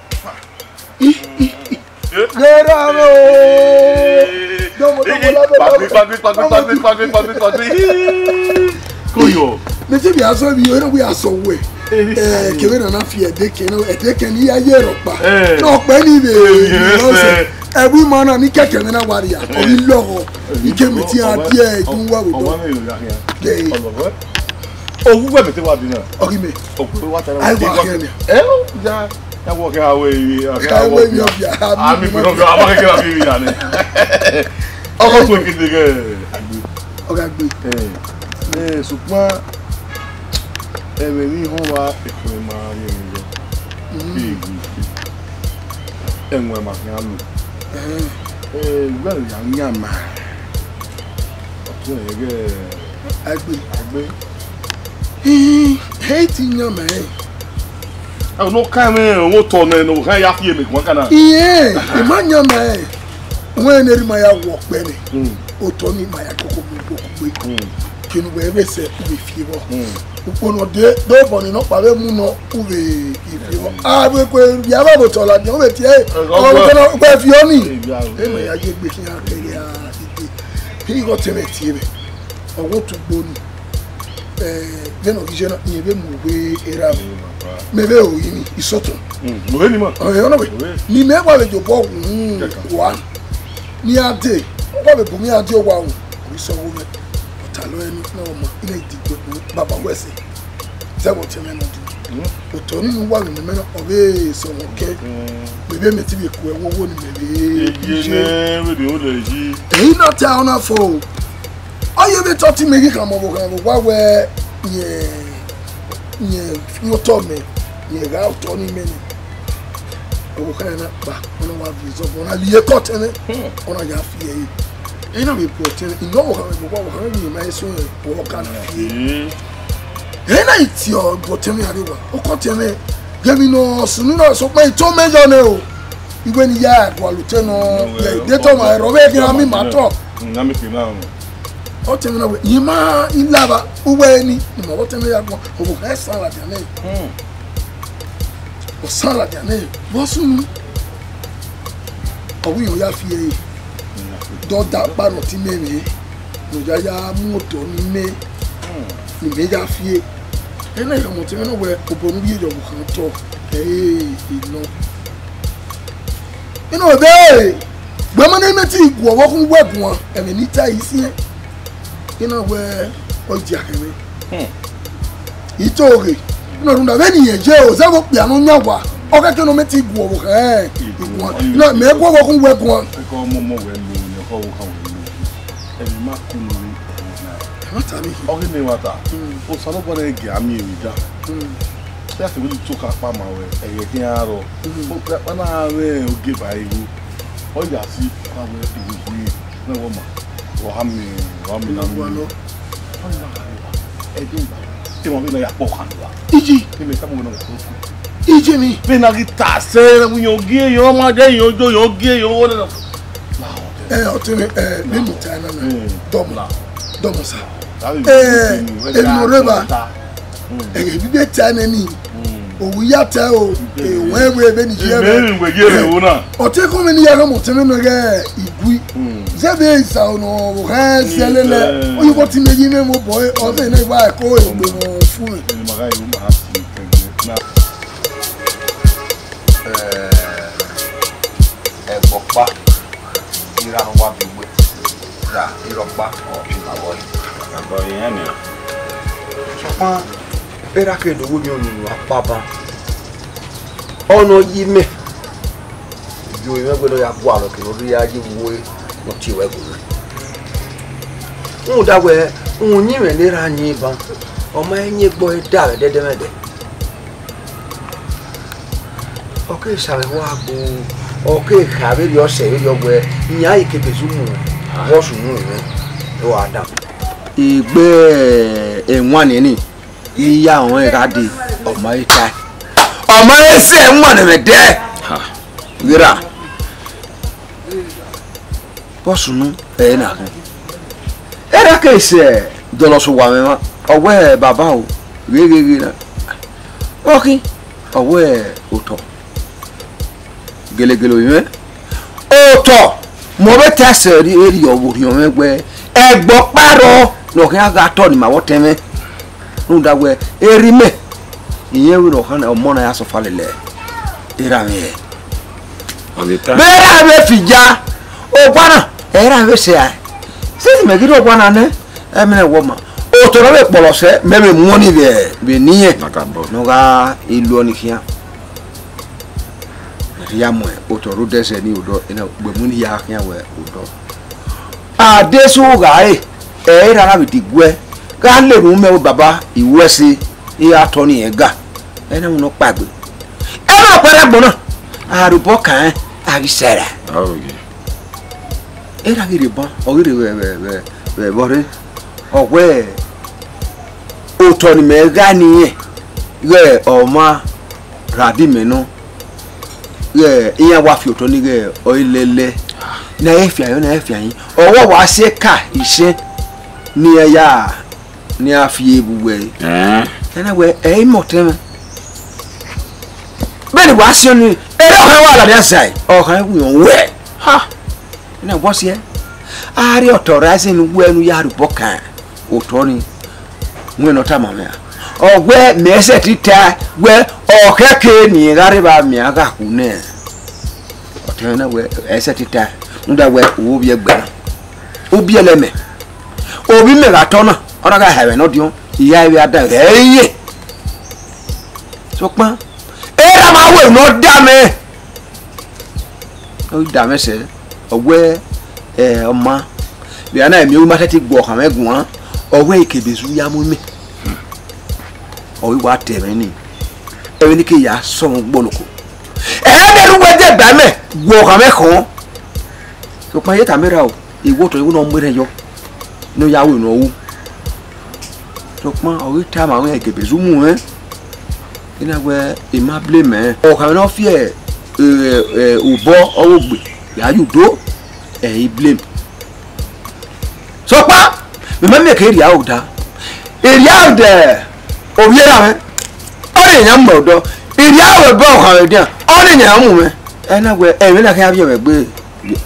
Ghe ra mwẹ o. Dọmọ, dọmọ, dọmọ, dọmọ. Pagbe, pagbe, pagbe, pagbe, pagbe, pagbe. Koyo. Mẹ te bia sọ emwi, ẹ na wẹ a sọ wẹ. Eh, kevbe na na fi ẹdẹ kẹ, ẹdẹ kẹ ne I ya ye rhọkpa. Eh. Rhọkpa ni vbe, eh, ọsẹ. Ẹvbo ima na ni kẹkẹ mwẹ na wa ria. Ọ ghi lọghọ. I ke mẹ ti a die ẹdun wa vbe odọ. Ọmọ mwẹ yo ya khian. Ọlọghọ. Owu wẹ mẹ te wa bi na. Ọ ghi mẹ. Owu wa ta na. Ai, wa khian nia. Ẹ o, ya. Ya wọ kẹ a wẹ, a kẹ a wẹ bi ọbia, a mi bi ọbia, a ma kẹ kẹ a bi ya nẹ. Ọkọ tó kí ni kẹ agbe. Ọgá gbe. Ẹ, ẹ, sùpọ́n ẹmwẹ ni họn wa ẹkùn ma yẹ mi yọ. Bí èyí fi. Ẹ̀wọ̀n ẹ̀ ma fi hàn lò. Ẹ, ẹ, ìgbà ìyá ń yà máa. Ọ̀tún ẹ̀ gẹ́. Agbe. Agbe. He, he ti yan mẹ. Ẹ no ka mẹ, wo tọ nẹ, no ka ya fi eme kuma kana. Iye, e ma yan mẹ. Wẹ ne ri ma ya wọ kpẹ nẹ. Mm. Otọ ni ma ya koko mu koko gbe. Mm. Kinu wẹ vbe sẹ u vbe fi vbọ. Mm. Ukpono de, do bọ ni nọ kpa vbe mu nọ u vbe fi vbọ. A vbe kue ya vbe otọ la ni, u vbe tie. Ọ vbe tọ na, u vbe fi ọ ni. E ma ya ye gbe khian kẹghe a ide. He igho te mwẹ tie mwẹ. Ọ wo tugbo ni. Eh, vbene ọ ghi ye na, irẹn vbe mu uwu erha mwẹ. Mẹ vbe ro yi ni, isọtọn. Mm, mo he ni ma. Ọ̀rẹ́ ọ̀nà wẹ̀. Mo he. Ni mẹ wa vbe ye obọ wu wa. Ni a dee, ọ wa vbe bu mwẹ a dee owa wu. Ọ ghi sẹ ọghe mwẹ. Ọ ta lọ ẹnu, na ọ ma, I na idi gbe baba wẹ ẹse. Zẹ vbe ọtẹn mwẹ nọ dee. Mm. Otọ ni ne uwa vbe mẹ na, ọ vbe sẹ ọmọ kẹ. Mm. Mẹ vbe mẹ ti vbe ku ẹvbo wo ni mẹ vbe. Eye ye. Nẹ, vbe de o lẹ yi. Eyi na ta ọna fo. Ọ ye vbe tọ te imẹ ghi khama ọvbokhan vbe owa wẹ, yẹn, yẹn fian otọ mẹ, yẹn gha otọ ni mẹ nẹ. Ọvbokhan na kpa, ọ na wa viọ ezọbọ, ọ na rhie ke ọtẹn mwẹ, hmm, ọ na ya fi ẹre. Ẹ na vbe bu ọtẹn mwẹ, I nọ ọvbokhan vbe owa, ọvbokhan mwẹ vbe ma eso rẹn, ọ ka na fi ẹre. Hmm. Ẹ na I tie ọ bu ọtẹn mwẹ rre owa, ọ ke ọtẹn mwẹ, ghe emwi ne ọ sunu na sokpan I to mẹ yọ nẹ o. Iwe ni ya gualọ otẹn nọ, hmm, ye, de tọ ma, ẹrọ vbe ghi ra mi ma tọ. Hmm, na mi ke na. Ọtẹn mwẹ na wẹ, I ma I lava, uwẹ ni, ne ima vbe ọtẹn mwẹ ya guan, ọvbokhan san ladian nẹ. Hmm. Ọ san ladian nẹ, vbe ọ sunu. Ọ wẹ iran ya fi ẹre. Dọda kpa nọ te imẹ mwẹ, ne ọ ya ya mu otọ ni mẹ, hmm, ne imẹ ya fi ẹre. Ẹ na ya ọmọ ọtẹn mwẹ na wẹ, obọ ne u rhie ye ọvbokhan otọ, ẹ i nọ. Ina wẹ, gbe ma ne imẹ te gu ọvbokhan uwẹ guan, ẹmwẹ ne I ta ẹre isiẹn. Ina wẹ, ọ dia khẹ mwẹ. Hmm. I to ghe. Ina rhunmwuda vbene irẹn ye o, zẹ vbe okpia ne ọ yan owa, ọ khẹke ne ọ mẹ te gu ọvbokhan, ẹ, guan. Ina mẹ gu ọvbokhan uwẹ guan. Ẹkọ ọmọ ọmọ wẹ lo, ne ọkọ ọvbokhan wẹ lo. Ẹmwẹ ma kunu ẹmwẹ na. Ẹ ma ta ni. Ọ ghi ne wa ta. Hmm. Osanobua na gie a miẹn emwi dan. Hmm. Te a kevbe do ka kpa ma wẹ, ẹghẹ khian rrọọ. Mhm. Okpia ọkpa na mwẹ ogie ba igho. Ọ ya si, ọ wẹ igho gui, na wẹ ma. Ọ ha mi, ọ ha mi na mi. Wa nọ. Ọ na, ẹdẹ ba. Emọ vbe na ya kpọ khan wa. Iji. Emẹ ka mo na wa. Iji mi. Vbe na ghi ta sẹ, na wu yan ogie, yan ma de, yan ojo, yan ogie, yan wọ na. Ẹ, ọtẹn mwẹ, ẹ, ne mu ta na na. Mm. Dọmọ. Dọmọ sa. Ẹ, emọ rre ba. Mm. Ẹ, ebi bẹ ta nẹ ni. Mm. Owu ya ta o. Mm. Ẹ, wẹ wẹ vbene I ye vbe. Ẹ, wẹ ye vbe o na. Ọtẹn kọ mwẹ ne I ya gha mu ọtẹn mwẹ nọ ghe igui. Mm. Zẹ vbe isa ọnọ, o hẹ sẹ lele. Mm. Oyi wọ ti mẹ yi mẹ mo bọ, ọ zẹ ne wa ko egbe fu. Mm. Ẹ, ma gha yi ma ha si kẹgẹ na. Ẹ, ẹgbọkpa, ira ne ọ wa bi uwe, ra irọkpa, ọ bi ma vbọ yi. Abọ yi ẹn nia. Sokpan, erha ke do wu emwi unu akpa ban. Ọ nọ yi mẹ. Yo, imẹ wẹ ne ọ ya gualọ ke ne ọ rhie ya ye uwu ne ọ tie wẹ gbe. Rhunmwuda wẹ, uhunmwu uyinmwẹ ne erha yin ban, ọ ma yin egbe ọre da vbe ẹdẹdẹmwẹdẹ. Ọ ke sẹ avbe uwa gbe, ọ ke kha vberriọ sẹ vberriọ wẹ, iran i kebe zu mu vbe ọ sunu mwẹ, ọ wa dan. Egbe ẹwaẹn nian ni, Iya ọnrẹn gha dee, ọ ma he tae. Ọ ma he sẹ ẹmwẹ ne ẹmwẹ dẹ. Ha. Gherra. Vbọ sunu ẹre na khin? Erha ke sẹ dọlọ sẹ owa mwẹ mwa, ọ wẹ baba o, ghegheghe na. Ọ khin, ọ wẹ otọ. Gelegele ovbi mwẹ. Otọ, mẹ ọ vbe ta ẹsẹ erriọ vbe orhiọn mwẹ wẹ, ẹgbẹ ọkpa rrọọ ne ọ khian gha tọ ne ima vbe ọtẹn mwẹ. Rhunmwuda wẹ, erha imẹ, irẹn vbe ne ọ khan ọmọ na ya sọfa lele erha mwẹ hẹ. Ọ vbe ta. Vbe erha mwẹ fi ya, owa na, erha mwẹ sẹ a. Since mẹ ghi rre owa na nẹ, ẹmwẹ ne wọ ma. Otọ ne ọ vbe kpọlọ sẹ, mẹ vbe mu ọnii vbe, vbe eni irẹn. Na ka bọ. Ne ọ gha luọ ni khian. Rhia mu otọ rre odẹ sẹ ni odọ, ena gbe mu ni ya khian wẹ odọ. Adesu gha re, ẹ i ra na vbe diguẹ, gha lele umẹ wẹ baba, I ru ẹse, I ra tọ ni rẹn ga. Ena mu ne ọ kpaegbe. Ena ọkpa rre agbọn na, a rhie obọ kan rẹn, a ghi sẹra. Aro ye. Erha ghi rhie ban, ọ ghi rhie vbe, vbe, vbe, vbe ẹvbo rre. Ọ wẹ, otọ ne imẹ gha ne irẹn, ighẹ ọmwa rhie abi mẹ nọ, ighẹ iran wa fi otọ ni ighẹ ọ i lẹlẹ, ne a i fian yọ, ne a i fian yi. Ọ wẹ ọ wa si eka isẹn ne iran ya, ne iran fi evbu wẹ. Ẹn. Ẹna wẹ, ẹ i mẹ ọtẹn mwẹ. Vbene wa si ọnii, erha ọkhan wa ladian sae, ọkhan winna wẹ. Ha! Ena wọ siẹ, a rhie ọtọ ra ẹse ne uwẹ ne u ya rhie obọ kan otọ ni, wẹ ne ọ tama mwẹ ra. Ọ wẹ mẹ sẹtin ta wẹ, ọ khẹke ne irẹn gha rre evba mẹ a gha khu nẹ. Ọtẹn mwẹ na wẹ, ẹ sẹtin ta, rhunmwuda wẹ, u vbe ovbi ẹgbẹ na, u biẹlẹ mẹ, ovbi mẹ gha tọ na, ọ na gha ha ẹmwẹ ne ọ diọn, I ya vbe a dan ghẹ ye. Sokpan, erha ma wẹ ne ọ da mẹ. Ọ da mwẹ sẹ, ọ wẹ, ẹ, ọ ma, vbe a na miẹn u ma sẹtin gbe ọkhan mwẹ guan, ọ wẹ I ke be zu ya mu imẹ. Ọ i wa ta ẹmwẹ nii, ẹmwẹ nii ke ya sọmọ gboloko. Ẹ vbe ne uwẹ dẹgba mẹ, gbe ọkhan mwẹ khọn. Sokpan, I ye tama erha o, I wẹ otọ, I wẹ ne ọ mu erhẹn yọ, ne ọ ya ru ne ọ ru. Sokpan, ọ ghi tama mwẹ, I ke be zu mu rẹn. I na wẹ, I ma blame ẹn. Ọkhan ne ọ fi, ẹ, ẹ, obọ ọghe ogbe ya ye udo, ẹ i blame. Sokpan, mẹ ma miẹn ke erha ọda. Erha ọda ovbi erha mwẹ, ọ rhe yan mu mwẹ odọ. Erha ọvbẹ ọkhan mwẹ dian, ọ rhe yan mu mwẹ. Ẹ na wẹ, ẹmwẹ na khian vbiẹ mwẹ gbe,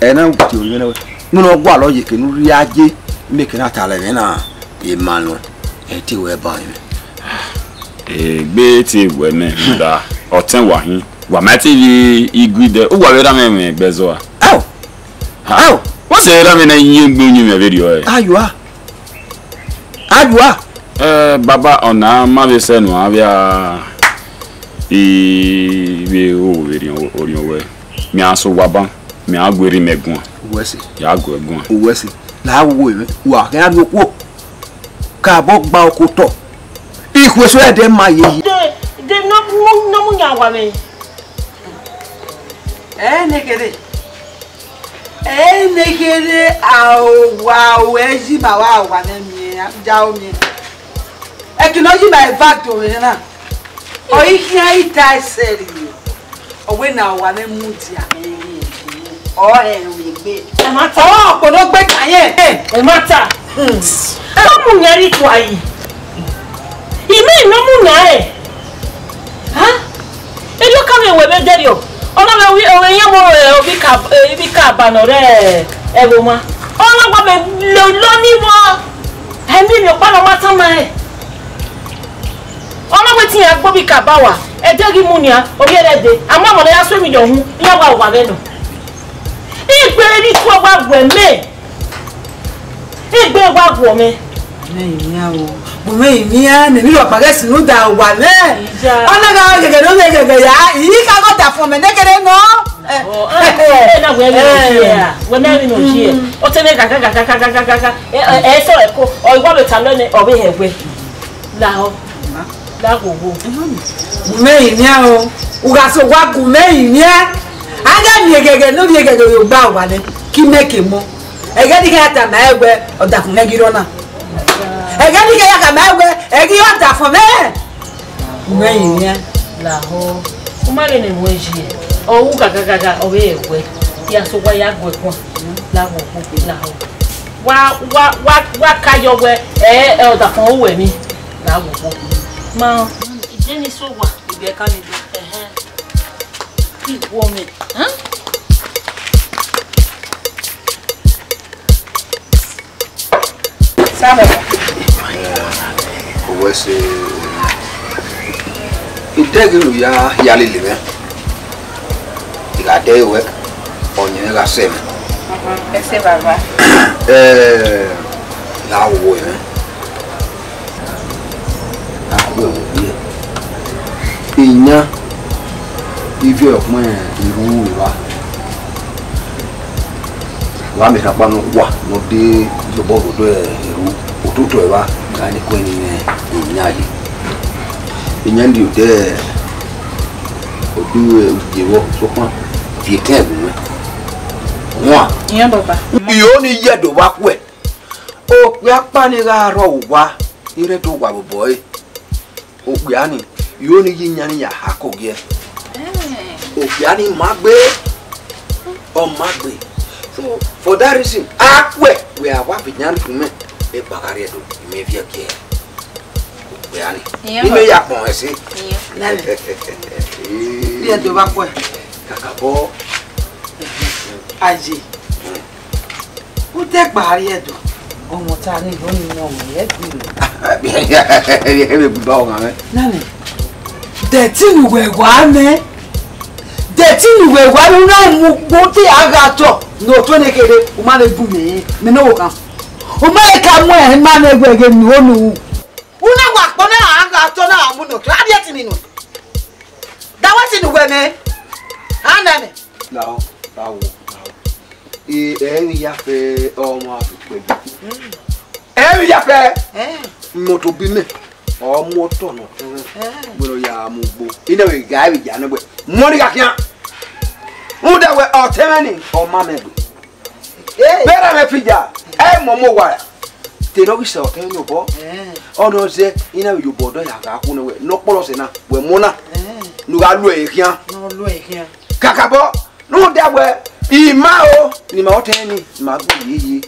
ẹ na tie orinmwi na wẹ, ne ọ gualọ ye eke ne u rhie aye, mẹ ke na ta lẹ ẹmwẹ na, Emmanuel, ẹ te wẹ ba mwẹ. Egbe te wẹ mẹ, da, ọtẹn wa hin, wa ma te vbe igui dẹ, uwa vbe ra mwẹ mwẹ ẹgbẹzọ a? Ao! Ha! Ao! Wọ́n sẹ ra mwẹ na yin egbe uyinmwẹ vberriọ ẹ. Ayua! Ayua! Ẹ, baba, ọna ma vbe sẹ nu avia, I vbe ho vbe orhiọn wẹ, mẹ a sẹ owa ban, mẹ a gu erha mẹ guan. Uwẹ sẹ. Ya gu ẹre guan. Uwẹ sẹ. La wo mwẹ, wa khian rhie okuo. Ka bọ gba oko otọ. Ikhuo eso ẹdẹ ma ye yi. De, de, nọ mu, nọ mu yan wa mwẹ. Ẹ ne kherhe. Ẹ ne kherhe a owa ẹ yi ma wa owa ne miẹn, ja o miẹn. Ẹki ne ọ yi ma eva do mwẹ na. Ọ i khian i ta ẹsẹ rhie. Ọ wẹ na owa mwẹ mudia mwẹ rhie. Ọ hẹ mwẹ egbe. Ẹ ma ta. Ọ kpọnọ gbe ka yẹn. Ẹ ma ta. Hmm. Ẹ mu yẹn rhie tua yi. Imẹ ne ọ mu na rẹn. Ha? Erriọ ka mwẹ wẹ vbe dẹrriọ. Ọ na mwẹ ovbi, ovbi iyan ọmọ, eh, ovbi ka, eh, ovbi ka ba nọ rẹ ẹvbo ma. Ọ na wa vbe lolo ni vbọ. Ẹ miẹn emwi ọkpa ne ọ ma tama rẹn. Ọ na wẹ te iran gbe ovbi ka ba wa. Ẹdẹ ghi mu nian, ovbi ẹre dee. A mu ọmọ ne ya suẹn emwi dọ uhunmwu, iran wa owa vbe nọ. Igbe ne I tuẹ wa guẹ mẹ. Egbe wa guọ mwẹ. Mẹ i miẹn o. Bu mẹ i miẹn, mẹ ni rhọkpa ghẹ sunu da owa mwẹ. Iya. Ọ na gha ghẹghẹ ne ọ vbe ghẹghẹ ya, iyi ka gha da fọn mẹ nekere nọ. Ọ, ẹ, ẹ, na wẹ vbe nọ yi ẹ, wẹ mẹ vbe nọ yi ẹ. Ọ te mwẹ gagagagagagagaga. Ẹ, ẹ, ẹ, sẹ ẹko, ọ, I wa vbe ta nẹ, ọ vbe hẹ wẹ. Lahọ. Lahọ wo. Gu mẹ i miẹn o. U gha sẹ owa gu mẹ i miẹn. A gha miẹn ghẹghẹ ne ovbi ẹghẹghẹ ye ogba owa nẹ, ki mẹ ke mọ. Ẹghẹ ni kha tama ẹre wẹ, ọdafẹn mwẹ ghi rre ọna. Ẹghẹ ne I ya khama wẹ, ẹghẹ ọdafọn mwẹ. Mẹ yin nian. Lahọ. U ma vbe ne wẹ yi. Ọ ru gagagaga, ọ vbe wẹ. Ya so wa ya gu ẹkun. Lahọ, lahọ. Wa, wa, wa, wa ka yọ wẹ, ẹ, ẹ, ọdafọn ru wẹ emwi. Lahọ. Ma, Jenny so wa. Ibe ka ni do. Ẹhẹn. Ki wo mi. Hẹn? Samuel. Owẹ sẹ, idẹghe ne u ya hia lele mwẹ, I gha dẹ ruẹ, ọyẹnmwẹ gha sẹ mwẹ. Ẹse baba. Ẹ, I gha wo mwẹ. Akhuẹ vbe okpia. Iyan, ivbi ọkpẹn Iru evba. Wa miẹn ekhakpa ne ọ wa ne ọ de iyobọ vbe odọ Iru, ototọ evba, ka ne ẹko ẹrinmwi iyan ye. Iyan rhie odẹ, odẹ ujevọ, sokpan viọ etẹn ẹvbo mwẹ. Wan. Iyan baba. Iro ni ye do vba khuẹ. Okpia ọkpa ni gha rrọọ owa, I rre do wa vbe obọ ẹre. Okpia ni, iro ni ye iyan ni ya ha ke ogiẹ. Okpia ni ma gbe, ọ ma gbe. So, for that reason, a khuẹ wẹ a wa vbe iyan rhie umẹ, egba gha rrie do, imẹ viẹ gie okpia ni. Iyan. Imẹ ya kpọn ẹse. Iyan. Rhie do vba khuẹ. Kakabọ. Aye. Udẹgba rhie do. Ọmọta ni ho ni mọ wẹ ẹgbẹrẹ. Ebe gba ọmwa mwẹ. Nani, dẹtin uwẹ wa mẹ. Dẹtin uwẹ wa ne u na mu gbo te a gha tọ. Ne otọ ne kere, u ma vbe gu mẹ, mẹ ne ọvbokhan. U ma vbe ka mu ẹre ma ne wẹ ghe nu onu. U na wa kpọ na a gha tọ na a mu ne otọ. A rhie ẹtin ni nuẹn. Da wẹ ẹtin uwẹ mẹ. A na mẹ. Lahọ, lahọ, lahọ. E, ẹrinmwi ya fẹ ọmwa vbe ukpẹ yi. Ẹrinmwi ya fẹ. Eh. Imẹ tobọ imẹ, ọ mu otọ nọ. Eh. Wẹ ne ọ ya mu ugbo. I na vbe gha vbe ya nẹ wẹ, mu ọnii gha khian. Rhunmwuda wẹ ọtẹn mwẹ ni, ọ ma mẹ gbe. Eh. Vbe erha mwẹ fi ya, ẹ i mu ọmọ owa ra. Te ne ọ ghi sẹ ọtẹn mwẹ ni obọ. Eh. Ọ nọ zẹ, I na vbe ye obọ ọdọ ya gha khu nẹ wẹ, ne ọ kpọlọ sẹ na, wẹ mu ọna. Eh. Ne u gha lu ẹre khian. Ne ọ lu ẹre khian. Kakabọ, rhunmwuda wẹ, I ma o, ne ima ọtẹn ni, ima gu yeye.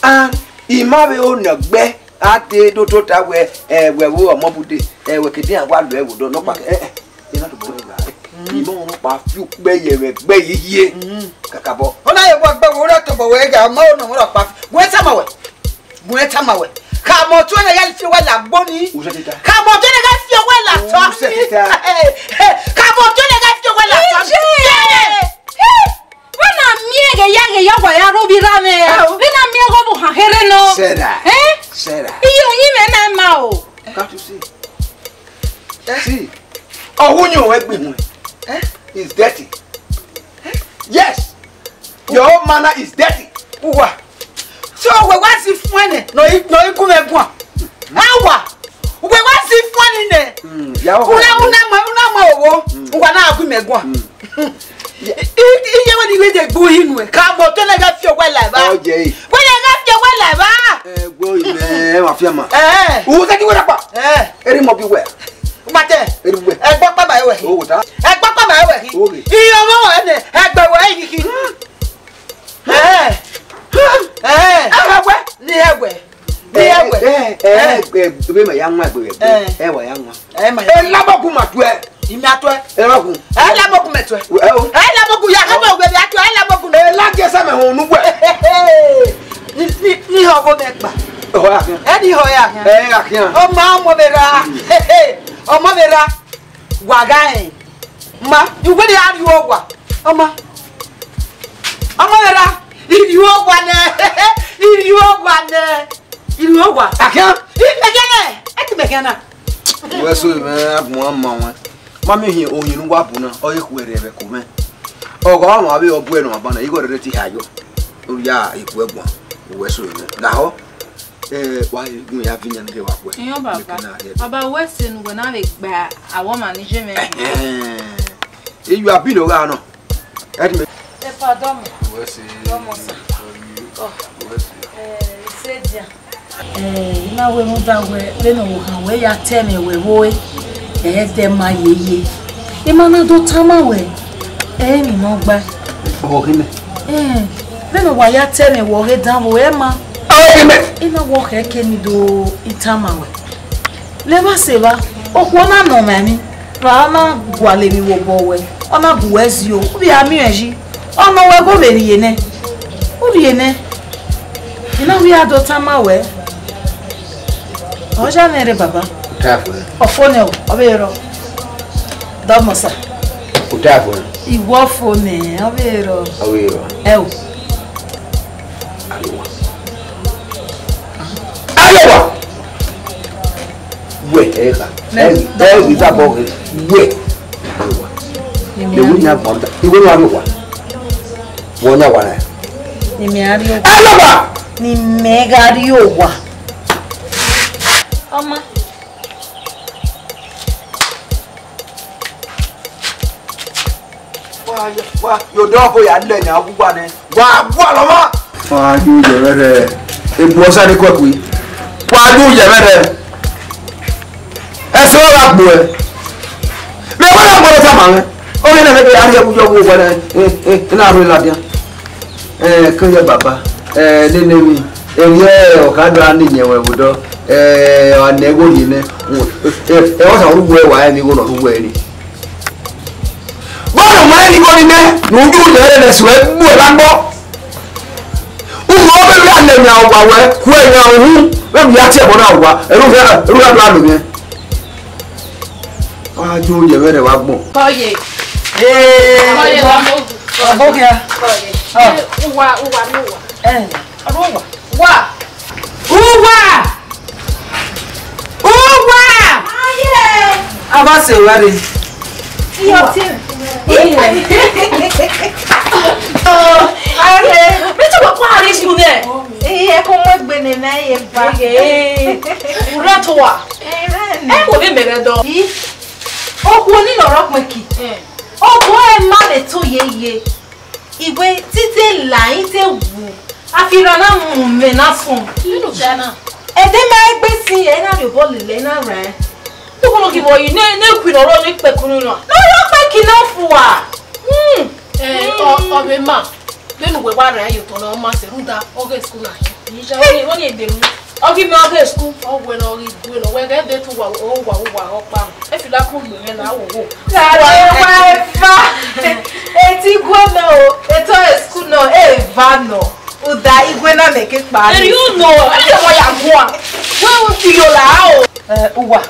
And I ma vbe o ne ọgbẹ, a te do tota wẹ, ẹ, wẹ vbe ọmọ bude, ẹ, wẹ ke dian wa lu ẹvbo dọ nọkpa, ẹ, ẹ, I na tobọ wẹ gha. I ma nọkpa fi ukpẹ ye vbe ẹgbẹ yeye. Mm. Kakabọ. Ọ na ye vbe ẹgbẹ wẹ, u na tobọ wẹ gha, ma o nọ nọkpa. Wẹ tama wẹ. Mu ẹn tama wẹ. Ka mẹ ọtuẹn ne ghẹ fi owẹ la gbo ni. U sẹ tita. Ka mẹ ọtuẹn ne ghẹ fi owẹ la tọ ni. U sẹ tita. Ka mẹ ọtuẹn ne ghẹ fi owẹ la tọ ni. Iye! Vbọ na miẹn ghe ya ghe ya wa ya rre ovbi erha mwẹ? Ao. Vbọ na miẹn ghe ọvbokhan kherhe nọ? Sarah. Eh? Sarah. Iye oyin mwẹ na ma o. Can't you see? Eh? See. Ọghe uyinmwẹ egbe ihun. Eh? Is dirty. Eh? Yes. Your own manner is dirty. Uwa. So wẹ wa si fuẹn nẹ, nọ i, nọ i gu mwẹ guan. Awa. Wẹ wa si fuẹn ni nẹ. Mm, ya wa. Una, una ma, una ma owo. Mm. Uwa na gu mwẹ guan. Mm. I, i, iye wẹ ni wẹ de gbu hinu ẹ. Ka mẹ ọtuẹn ne ghẹ fi owẹ la evba. Ọ ye. Wẹ ne ghẹ fi owẹ la evba. Ẹ, gbo imẹ, ẹ ma fian ma. Eh. U sẹ ti wẹ dapa. Eh. Eri mọ bi wẹ. Mate. Eri wẹ. Ẹ gbọ pa ma wẹ. O wota. Ẹ gbọ pa ma wẹ. O wẹ. Iye ọmọ wẹ nẹ, ẹ gbẹ wẹ yi ki. Eh. Eh. Ẹ wẹ. Ni ẹ wẹ. Ni ẹ wẹ. Eh, eh, eh, be ma ya nwa gbe. Eh. Ẹ wa ya nwa. Ẹ ma ya. E lamogun ma tuẹ. Imi a tuẹ. E lamogun. E lamogun mẹ tuẹ. Ẹ o. E lamogun ya ka bọ gbe a tuẹ, e lamogun. E la je sẹ mẹ họn nu wẹ. Ni, ni, ni họn gho mẹ gba. Ọ ya khian. Ẹ ni họn ya khian. Ẹ ya khian. Ọmọ, ọmọ vbe ra. Mm. Ọmọ vbe ra. Wa gha rẹn. Ma, iwẹ ni a rhie owa. Ọmọ. Ọmọ vbe ra. I rhie owa nẹ. I rhie owa nẹ. I rhie owa. Akhian. I mẹ khian nẹ. Ẹ ti mẹ khian na. Wẹ so mẹ agbọn ama wẹn. Ma miẹn oyin ne uwa bu na, ọ ye khuẹrhẹ vbe ẹko mwẹ. Ọghe ọmwa vbe ọ bu ẹre nọ aban na, igho rere ti ha yọ. Ọ ya ikhuẹ guan, uwẹ so mwẹ. Lahọ, eh, wa gun ya viọ iyan ne wa khuẹ. Iyan baba. Mẹ ke na rhie. Baba, wẹ sẹ ne uwẹ na vbe gba awọ ọmwa ni je mwẹ. Ẹhẹn. Iyu abi ne ọ gha nọ. Ẹ ti mẹ. Epa dọmọ. Uwẹ sẹ. Dọmọ sa. Ọ. Uwẹ sẹ. Eh, isedian. Eh, I na wẹ rhunmwuda wẹ vbene ọvbokhan wẹ ya ta ẹmwẹ wẹ vbe ore, ẹ i dẹ ma yeye. I ma na do tama wẹ, ẹ i emwi ne ọ gbae. Ọvbokhan mẹ. Eh, vbene wa ya ta ẹmwẹ wẹ ọghe danvbo, ẹ ma. Ọvbokhan mẹ. I na wẹ ọ khẹke ne I do tama wẹ. Levba sẹ evba, okhuo na nọ mwẹ emwi, ra ọ na gualọ emwi vbe obọ wẹ, ọ na bu wẹ zio, u vbe a miẹn yi, ọ nọ wẹ ghe ovbe rhie nẹ, u rhie nẹ, I na wẹ I ya do tama wẹ, ọ ya mwẹ rre baba. Otafuẹn. Ọ fo nẹ o, ọ vbe rrọọ. Dọmọ sa. Otafuẹn. Iwọ fo nẹ, ọ vbe rrọọ. Ọ vbe rrọọ. Ẹ o. Ariowa. Ariowa. Wẹ, ẹ kha. Ẹ, ẹ, ẹ, ita bọ ghe. Wẹ. Ariowa. Ewu ni agbọn da. Iwe nu Ariowa. Wọ nya wa na. Ni mẹ Ariowa. Ariowa. Ni mẹ gha Ariowa. Ọma. Wa, wa, yo dọ ko ya lẹ yan wu wa nẹ. Wa, wa lọ ma. Wa ju yẹ vẹ rẹ. Ebu ọsa ni kuẹkui. Wa ju yẹ vẹ rẹ. Ẹsẹ wa gbo ẹ. Mẹ wa na gbọdọ tama mwẹ. Ọ ghi na mẹ ke a rhie ẹwu yọ wu wa nẹ. Eh, eh, na rhie ladian. Eh, ke ye baba. Eh, nene mi. Emwi ọkadọ a ni yẹn wẹ vbe odọ. Eh, ọ nẹ igho rhie nẹ. Eh, eh, ọ sa ru wẹ wa, ẹ ni igho nọ ru wẹ ni. Vbọrọ ma ẹn igho ni nẹ, ne u yu yẹ rẹn sẹ, ẹ gbu ẹ vbe agbọn. U ru ọghe vbe a lẹ yan owa wẹ, ku ẹ yan uhunmwu, vbene u ya tie ẹbọ na owa, ẹre u gha, ẹre u gha do alo mwẹ. Wa jo yẹ vbe rẹ vbe agbọn. Kọye. Ee, Kọye wa. Wa mo. Ọbọ gha. Kọye. Ah. Uwa, uwa, ni uwa. Eh, ọdọ uwa. Uwa. Uwa! Uwa! Aye! Aba se wa re. Iyo ti. Iye. Oh, are. Me to wa kwa re ju ne. Iye ko mo gbe ne na ye ba. Iye. Ura to wa. Eh, ra ni. E wo be mere do. I. Okhuo ni nọ rọ kpẹn ki. Eh. Okhuo ẹ ma vbe to yeye. Iwe tite la i te wu, a fi ra na mu mẹ na fun. Kí ló dá náà? Ẹdẹ ma egbe si ẹ na rhie obọ lele na rẹ. Tó kọ́ ló kí wọ yìí, ní, ní kùnà ọ̀rọ̀ ní pẹ̀kúrú náà. Lọ́wọ́ pé kí náà fún wa. Hmm. Eh, ọ, ọmọ ma, bẹ́ẹ̀ ni wẹ́ẹ́ wá rẹ̀ ayò tọ̀nà ọmọ àṣẹ rúdà, ọgẹ́ school náà. Ìyíṣẹ́ wọn ni, wọn ni èdè mú. Ọ ghi mẹ ọghe school, ọ wẹ ne ọ ghi gue nọ, wẹ ghẹ de tu wa, o wa, o wa, ọ kpa. E fi la ku gbe mwẹ na, wo wo. Gare wa eva. Eti gue nọ o, eto school nọ, e va nọ. Uda igwe na mẹ ke kpa. Eri u nọ, e de mo ya gua. Wẹ u ti yo la o. Eh, uwa.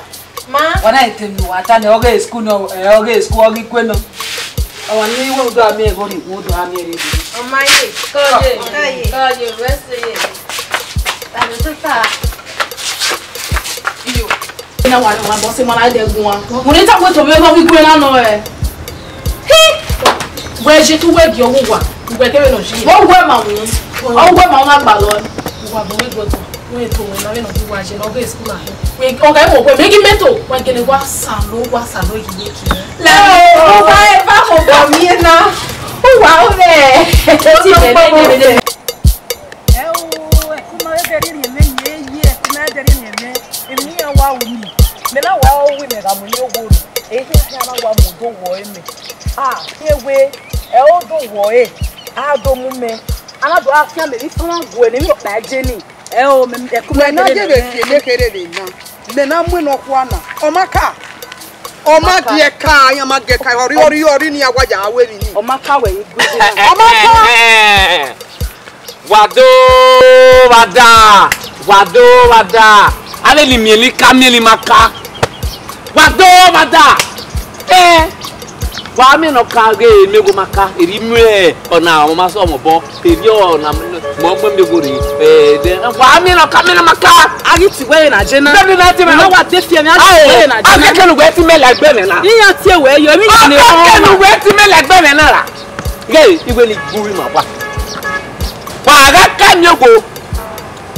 Ma. Wa na ete mi wa ta ne ọghe school nọ, eh, ọghe school ọghe gue nọ. Awa ni wẹ u do a miẹn ẹghọ rhie, u do a miẹn rhie. Ọma ye. Kọye. Kọye. Kọye, rest ye. Tani tuta. Iyo. Na wa, wa bọ se ma la de gun wa. Mo ni ta we to me ko fi kure na nọ ẹ. Hi! Wẹ je tu wẹ gi ọwu wa. Wẹ kẹrẹ nọ ji. Wọ wẹ ma wu. Ọ wẹ ma na gba lọ. Wa bọ we gbọdọ. Wẹ to wẹ na, wẹ nọ di wa je, nọ ghe school na. Wẹ, ọga, ẹ mọ wẹ, mẹ gi mẹ to. Wa gele wa sa lo, wa sa lo yi ye ki. Lẹ o, o ba, ẹ ba mo bọ mi na. U wa o rẹ. Ti mẹ, mẹ, mẹ, mẹ. Ẹ o, ẹkun ma ghe rhie mwẹ ye, ye, ẹkun ma ghe rhie mwẹ. Emwi ne iran wa ru ni, mẹ na wa ru, mẹ gha mu ye owo ni. Ehe khian na wa mu do wọ ẹre mẹ. Ah, rhie wẹ, ẹ o do wọ ẹre, a do mu mẹ. A na do a fian mẹ ni tọn na guẹ ne emwi ọkpa je ni. Ẹ o, mẹ, ẹkun ma ghe rhie mwẹ. Wẹ na ye vbe fi ene kherhe vbe na. Mẹ na mu ene ọkhua na. Ọ ma ka. Ọ ma gie ka, iran ma gie ka, ọrri, ọrri, ọrri ni a wa ya ru emwi ni. Ọ ma ka wẹ i gu ide na. Ọ ma ka. Wa do, wa da, wa do, wa da. A vbe ni miẹn ni ka, miẹn ni ma ka. Wa do, wa da. Eh. Wa miẹn ne ọ ka ghe miẹn gho ma ka. Eri miẹn ọna ọmọ ma sẹ ọmọ obọ. Eri ọna mọ gbẹn miẹn gho rre. Eh, de, wa miẹn ne ọ ka, miẹn ne ọ ma ka. A ghi ti wẹ na je na. Bẹẹni na ti mẹ. Wa de fi ẹmwẹ a ti wẹ na je na. A kẹkẹ nu wẹ ti mẹ la ẹgbẹ mẹ na. Iyan tie wẹ yọ, emwi ni ọ. A kẹkẹ nu wẹ ti mẹ la ẹgbẹ mẹ na ra. Ghe, iwe ni gbu ima wa. Wa gha ka miẹn gho.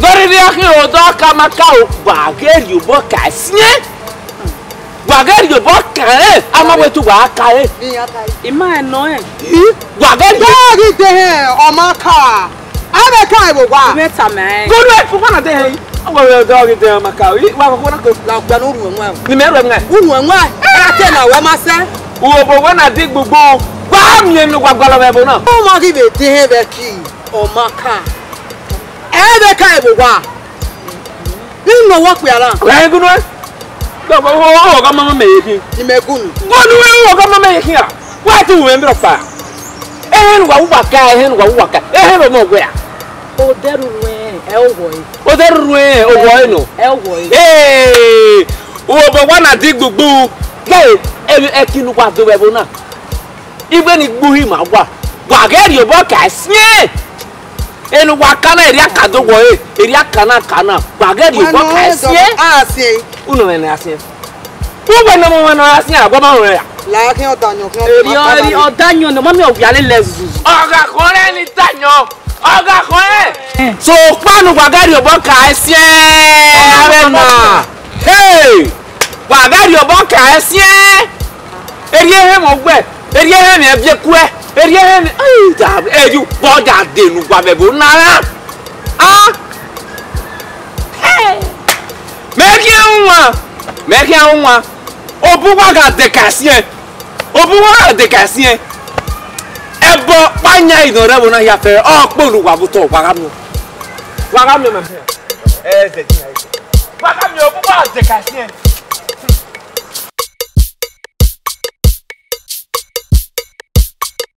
Gọrọ ivbi akhin odọ ka ma ka o, wa ghe rhie obọ ka siẹn. Wa ghe rhie obọ ka rẹn, a ma wẹ tu wa ka rẹn. Ima ẹnọ ẹn. Wa ghe rhie. Ghe ghi de hẹn, ọ ma ka. A vbe ka ẹvbo wa. Ime tama ẹn. Golu ẹfun fana de hẹn. Wẹ wẹ dọ ghi dẹ ma ka, i wa ko na ko. La gba no ruẹ nwa. Ni mẹ ruẹ nwa. Unu ẹnwa, ẹ te na wẹ ma sẹ. Uwẹ obọ wẹ na di gbugbu. Wa miẹn ne uwa gualọ vbe ẹvbo na. Ọmọ ghi vbe de hẹ vbe ki, ọ ma ka. Ẹ vbe ka ẹvbo wa. Inu wọ kpia na. Wẹ gunu ẹ. Dọ ko wo wo ga mama mẹ ye khin. Ni mẹ gunu. Gunu ẹ wo ga mama ye khin a. Wa tu wẹ mi rọ pa. Ehẹn wa wa ka, ehẹn wa wa ka. Ehẹn ro mo wẹ a. Odẹ ruru ẹ, ẹ o wọ ẹ. Odẹ ruru ẹ, o wọ ẹ nọ. Ẹ o wọ ẹ. Ee, uwẹ obọ wa na di gbugbu. Gẹ ẹ, ẹ kinu wa do vbe ẹvbo na. Iwẹ ni gbuhi ma wa. Wa ghẹ rhie obọ ka ẹsiẹn. Enu wa ka na, erriọ aka do wọ ẹ, erriọ aka na ka na. Wa ghẹ rhie obọ ka ẹsiẹn. A siẹn. Unu mwẹ ne a siẹn. Uwẹ ne ọmọ mwẹ ne a siẹn, a gua ma rẹ ya. La khian ọdayọn, khian ọdayọn. Erriọ, erriọ ọdayọn ne ọ ma miẹn ọvia lele zuzu. Ọ gha khọn rẹ ni dayọn. Ọ gha khọn rẹ. So, kpanu wa ghẹ rhie obọ ka ẹsiẹn. Avbe na. Hey! Wa ghẹ rhie obọ ka ẹsiẹn. Erriọ ehẹn mwẹ ọgbẹ, erriọ ehẹn mwẹ ẹviẹkuẹ, erriọ ehẹn mwẹ, ai, da, ẹyu, vbe ọ da de ne uwa vbe ẹvbo na ra? A? Hey! Mẹ khian wan, mẹ khian wan. Obọ uwa gha de ka ẹsiẹn. Obọ uwa gha de ka ẹsiẹn. Ẹbọ kpa yan idọn rẹ ẹvbo na hia fẹ, ọ kpolo uwa vbe otọ, wa gha miẹn. Wa gha miẹn ma. Ẹ zẹ, wa gha miẹn obọ uwa gha de ka ẹsiẹn.